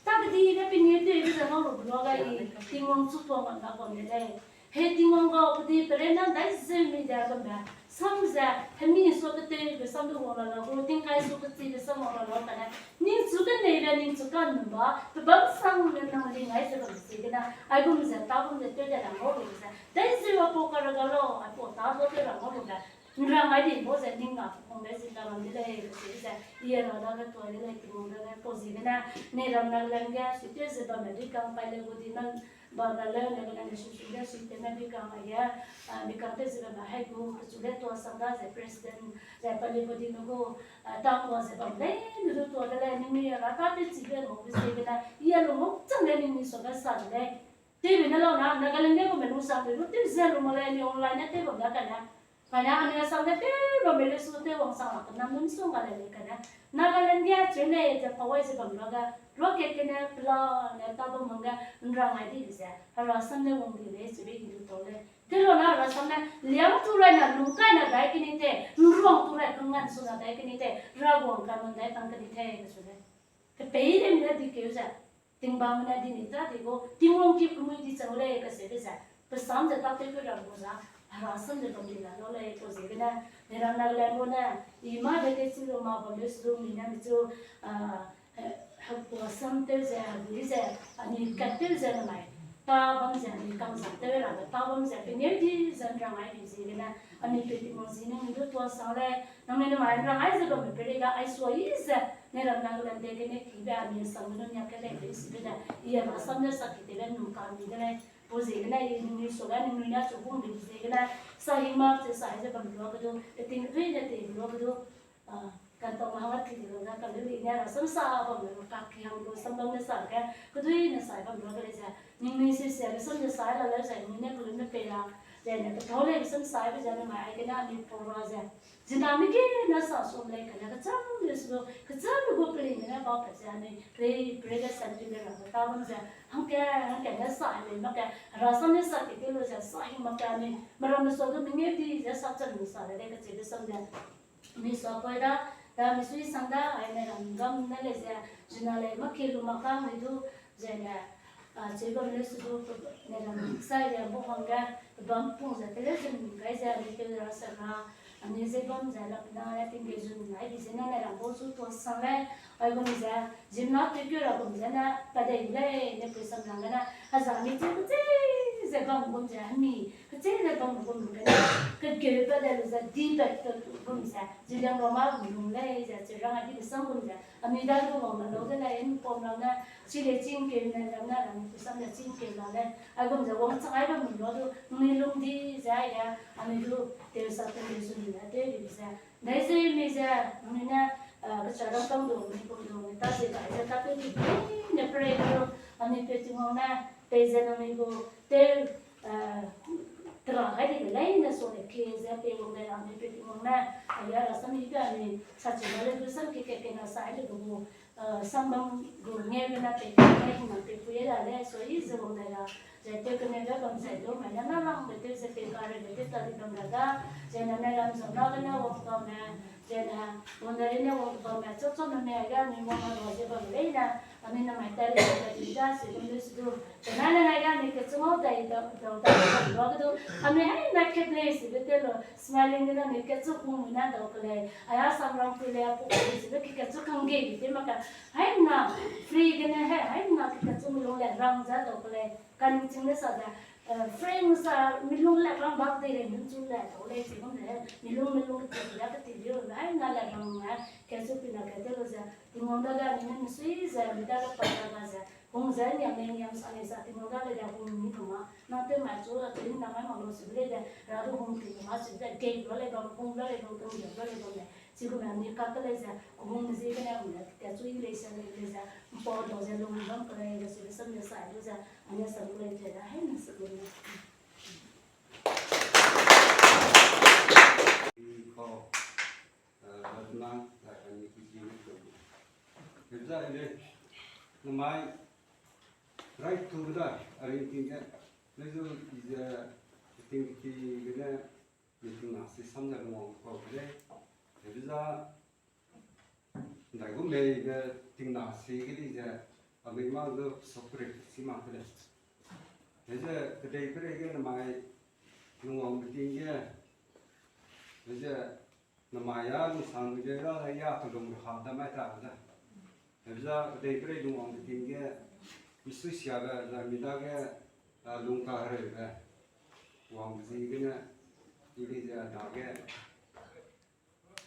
ta kedibe pengeu tewbe ze ngau lu be luage i, Tingwang chu tuang bam da bam de lei. Hei Tingwang gau, kedi perei na ndai zeu mi de bambe, sam ze, hemi sua ketewbe sam du wang la lau gu, tingkai sua kechibe sam wang la lau kane, ningchu keneibe ningchu kanumba, pebâm sangbe nang ling ai ze bam ziegene, aigum ze, tâgum ze, tew de ra ngau lu ze, dai zeu apau karga lau, aipau tâ du tew ra ngau lu ze, nrang ai di bau ze ning na, pungbe zi ta bam de lei, kacheu ze, i ra dage tuai de lei, Tingwang dage pau ziegene, ne ram Nagaland ge, sui tew ze bamme dui kang pai leu gu di nan, bam ra leu Nagaland ge sui sui ge sui tew me dui kang aige, a, mi kang tew ze bamme hai gu, pechu le tuasang da ze President, ze pali gu di me gu, a, ta kua ze bam lei, me du tuâ de lei, ningnui ra ta tew chibe ngau be ziegene, i a lung ngau chang lei ningnui suage sa de lei. Tewbe ne lau na, Nagaland ge gume lungsangdui du tew ze lu mak lei, anui online ne tew bam da kane. Kane anui Assam ge tew bamme leu su tew wang sang la kenam num sung ga lei lei kane. Nagaland ge cheu lei ze pawai ze bam luage, ruakat gene pela ne ta bam hangge nrang ai dibe ze, herasam ne wang di lei chibe i du tau lei. Tew lau na herasam ne, liang tu rai na lung kai na dai keni te, nruang tu rai kanggan su na dai keni te, ra guang kai man dai tang keni te, kachu lei. Kepei de mi ne di keu ze, tingbang ne di ni ta di gu, Tingwang ki kemui di chang lei kaseube ze, pe sam ze tâtew keu ra gu za, herasam ze bam di la lau lei pau ziegene, ne ram Nagaland gu ne, i mâ de tew chi lu ma bam leu su du mi ne mi chu, a, he, hepua sam tew ze, hegui ze, anui kat tew ze namai, ta bam ze, anui kangzang tew rabe, ta bam ze, pengeu di ze nrang ai di ziegene, anui pe Tingwang zi ne mi du tuasang lei, nangnui namai nrang ai ze bamme peireige ai suayi ze, ne ram Nagaland dei gene kibe anui Assam ge nu niak ke lei pe sibe ze, i Assam ne sa ki tewbe nu ka mi de lei, pau ziegene i ningnui suage ningnui ne chu hung di ziegene, sa hing mak ze sa ai ze bam luage du, peting kedui ne tei luage du, a, kantau ma hang a ti di lu ze, kaleu i ne herasam sa bam lu, kaki hang lu, sam bam ne sa ge, kedui ne sa bam luage lei ze, ningnui sisiabe sam ze sa la leu ze, ningnui ne keleume pei ra, ze ne ketâu leibe sam sa be ze namai aigene anui pau ra ze, ziname gene sa sum lei kane kecham le su, kecham le gu peli ne ne ba pat ze anui, rei, rei ge sam ti le ra ta bam ze, hangke, hangke ne sa lei mak ge, herasam ne sa ki te lu ze, sa hing mak ge anui, meramme sua du mengeu di ze sa cham lu sa le lei kacheube sam ze. Mi sua poi da, da mi sui sang da, ai ne ram gam ne le ze, zina le ma ke lu ma ka mi du, ze ne, a, chui bam le su du, ne ram sai le bu hang le, bam pung ze te le zun kai ze, mi ke ra sa na, a mi ze bam ze lap na le ting ge zun nai bi ze ne ne ram bo su tuang sang le, ai gum ze, zim na tui ke ra gum ze ne, pa dei le, ne pui sam lang ne, a za mi che ku che, ze bam gum ze, mi, Kechei ze bam gum gene, kegeu ba de lu ze, di ba te gum ze, ziliang roma gum lei ze, chi rang a di besang gum ze, anui da lu wang me lau de lei, ’mpom lau ne, chi le ching keu ne, ram na ram ne, kusam le ching keu lau lei, a gum ze, wang chang ai ba mi lau du, nui lung di ze, ai ge, anui du, teu sa te le su ni ne, teu di ze, dai ze mi ze, anui ne, eh, kecha rang kang du, mi kum du, mi ta ze, dai ze, ta teu di, ne, pray du, anui pe Tingwang ne, pe ze, anui gu, teu, eh, Tera gai di de leine sua de ke ze pe wang dai ra mi pe Tingwang ne, a ya ra sam i ga ni, sa chi na le du sam ke ke ke na sa le du, eh, sam bam gu nge le na pe ke ne hina pe pu ye da le, sua i ze wang dai ra, ze te ke ne le bam zai du, mai na na lang de te ze pe ka re de te ta di bam ra da, ze na ne lam zam na le na wang bam me, ze na, wang dai le ne wang bam me, cho cho na me ga ni wang na ro ze bam leine, Anui namai tari tari da si gum lu si du. Kena ne nai ga anui kechu ngau dai dau dau dau dau dau du. Anui hai na ke place be te lo. Smiling de na anui kechu hung na dau ke lei. Aya sam rang pui lei, apu pui si be ke kechu kang ge bi te ma ka. Hai na free gene hai, hai na ke kechu mi lung le rang za dau ke lei. Kan ching le sa da. Eh, free sa mi lung le rang bak de lei, mi chu le dau lei si gum le. Mi lung, mi lung ke te ya ke te yo. Hai na le rang na. Kechu pi na ke te lo za. Tingwang dage anui ne misui ze, mi dage pa dage ze, hung ze, niam lei niam sa lei sa, Tingwang dage de hung mi kama, nang tew mai chu, a tew ni nang mai mak lu si de lei de, ra du hung ti kama si de, gei lu lei bam, hung lu lei bam, tung lu lei bam lei. Chigum anui kak ke lei ze, hung zi ke ne hung lei, tia chu i lei se lei lei ze, mpau dau ze lung bam ke lei, ze si de sam ne sa lu ze, anui sam ke lei ze, da, hai ne sa lu ne. Ko, eh, Ratna, eh, ani kuji ne ko. Hezai le, namai, right to da, a ring ting ge, le zu i ze, ting ki gene, meeting na si sam da lung ko le, hezai, ndai gu mei ge ting na si ge di ze, a mei ma zu sokre si ma ke le. Heze, kedei pere ge namai, lungwang meeting ge, heze, namai ya, lungsang ge ra, ya, kelung ha da mai ta da. Heza, kedei pere lungwang meeting ge, misui sia be, za mi dage, a, lung ka hereu be, wang zi gene, i di ze dage,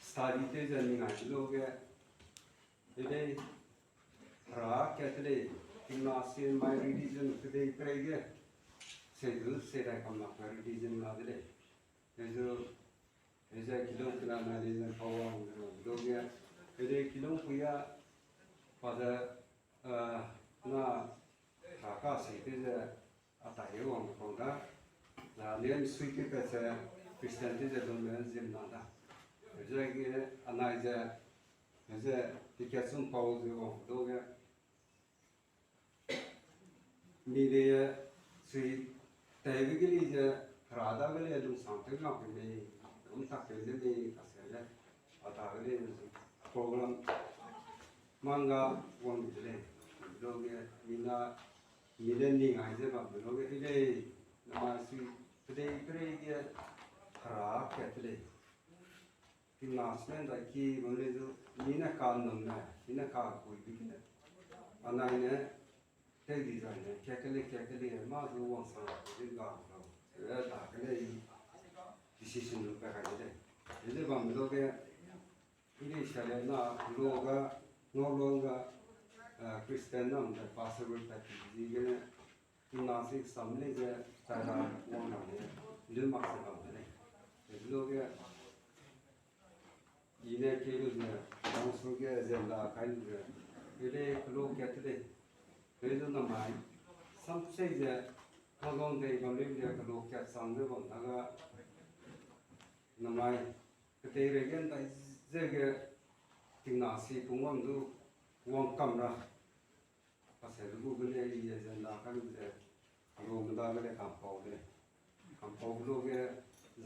study tew ze mi ngai lu ge, edei, hera kat te lei, tingna si my religion kedei pere ge, sei du sei dai kam na ka religion la de lei. Heze, heze kilung kena na religion power hang de lu ge, edei kilung pui ya, pa ze, eh, na, hera ka si te ze, a tai ge wang pang da, za ne misui te pat ze, Christian te ze lung ne zim na da. Heze ge, anai ze, heze, ticket sum pau ze wang lu ge, mi le, sui, taibe ge li ze, hera dage le lungsang tew mak ke mei, lung tak tew de mei, ka se le, a dage le, program, manga, wang de lei, lu ge, mi na, mi le ning ai ze bam lu ge, i lei, namai sui, kedei pere ge, hera kat te lei. Tingna smen dai ki bam lei zu, mi ne ka num ne, mi ne ka kui bi ne. Anai ne, tei di zai ne, kat ke lei, kat ke lei, ma zu wang sang di ga lau. Ze da ke lei, decision lu pe kai de lei. Ze bam lu ge, i lei sa le na, lu ga, ngau lu ga, eh, Christian nam ze pastor gu ta ki zi gene, tingna si sam lei ze, ta ra wang na le, lu mak se bam de lei. Ze lu ge, i ne ke lu ze, council ge agenda kai lu ze, pe lei kelu kat te lei, pe lu namai, sam sei ze, ma gang dei bam lei ze kelu kat sang ze bam na ga, namai, kedei rei ge ndai ze ge, tingna si pung wang du, wang kam ra, Pastor lu gu gene i agenda kai lu ze, kelu meda gene kampau de lei. Kampau lu ge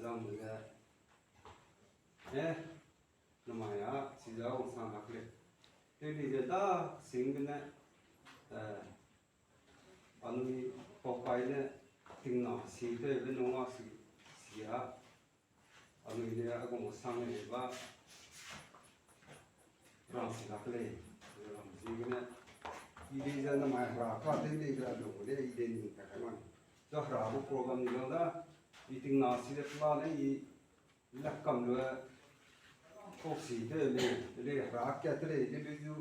zang ze, eh, Namai a, chiza wang sang hak lei. Tewli ze da sing gene, eh, anui paupai ne tingna si tewbe nung a si, si a, anui ne a gu sang lei ba, rang si hak lei, rang si gene, i lei ze namai hera ka tewli ze a lu lei, i lei ni ka kai man. Za hera gu program ni lau da, i tingna si de pla ne i, Lak kam lu, kau si te le, le hera kat te le, le le zu,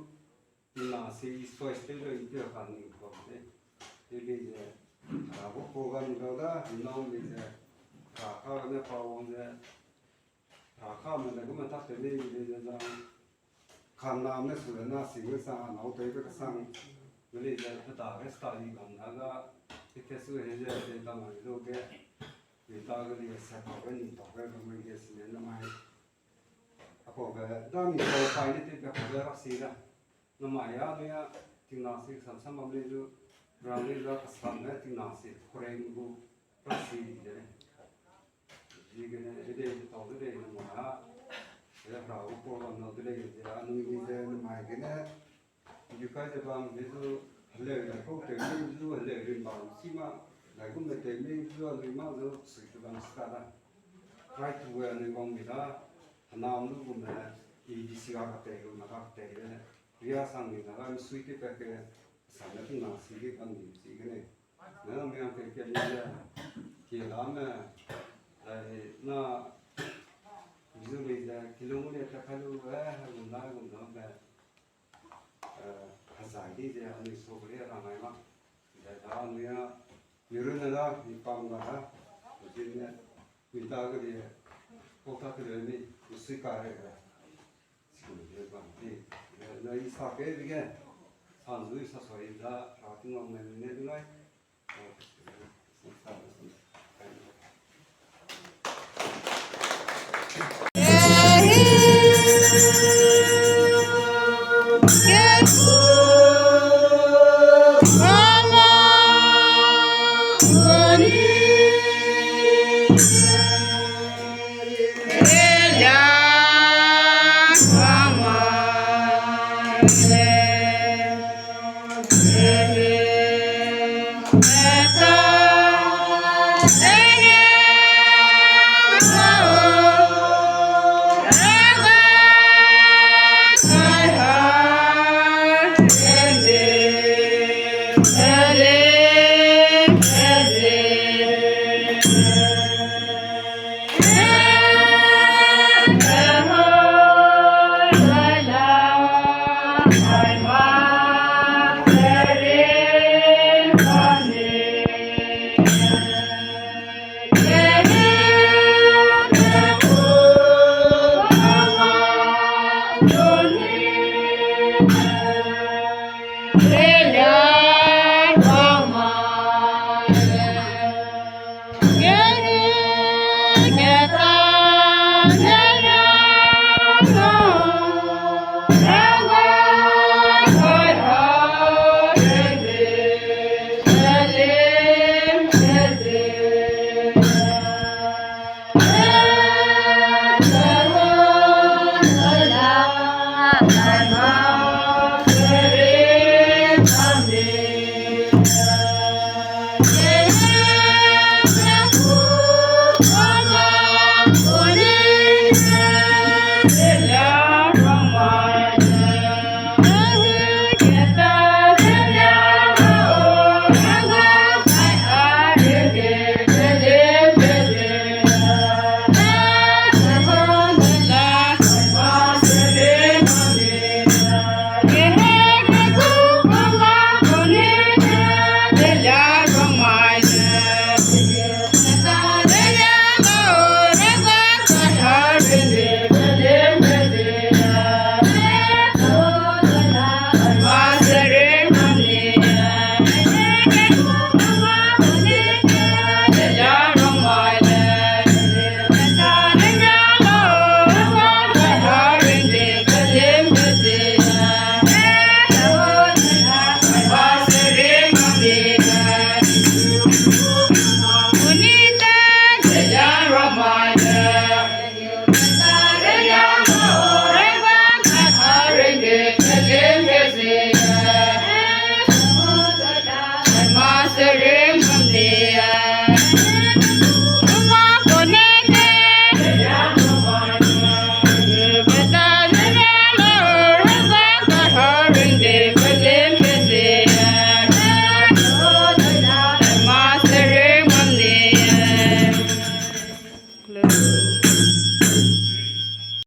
tingna si i choice te le, i te ka ni kau te. Le le ze, hera gu program ni lau da, i nau le ze, hera ka ne pa wang ze, hera ka me le gu me tak te le, le ze zang. Khangnam ne su le na si gu sang, a nau tei be kesang. Geli ze pe ta ge study bam na ga, pe te su he ze, ze ta ma lu ge. Ni ta geli se pa ge, ni pa ge, ga mai ge si ne namai. A pa ge, da ni pa pai ne te pe pa ge ra si da. Namai a, ni a, tingna si sam sam bam le zu, rang le za ka sam ne tingna si, kureng gu, ra si di de le. Zigene, ede, tau de, de, namai a, ede, hera gu program nau de lei, ze, anui ni ze, namai gene, yu kai ze bam, de zu, heleu, da, kau te, de zu, heleu, rin bam, si ma, da, gum me te, de zu, anui ma zu, sui te bam, sta da. Rai tu we, anui bam mi da, hanam lu gum me, i di si ga ka te, gum na ka te, de, ria sang mi na, ram sui te pe ke, sang na ti na, si ge bam di, si gene. Na, mi ang ke ke ni le, ki la me, ai, na, bizu le ze, kilung le ta ka lu, eh, gum na, gum na me, eh, hazai di ze, anui so le ra mai ma. Ze da, anui a, mi ru na da, mi pam ga da, zin ne, mi ta ge le, ko ta ke le ni, mi sui ka re ga.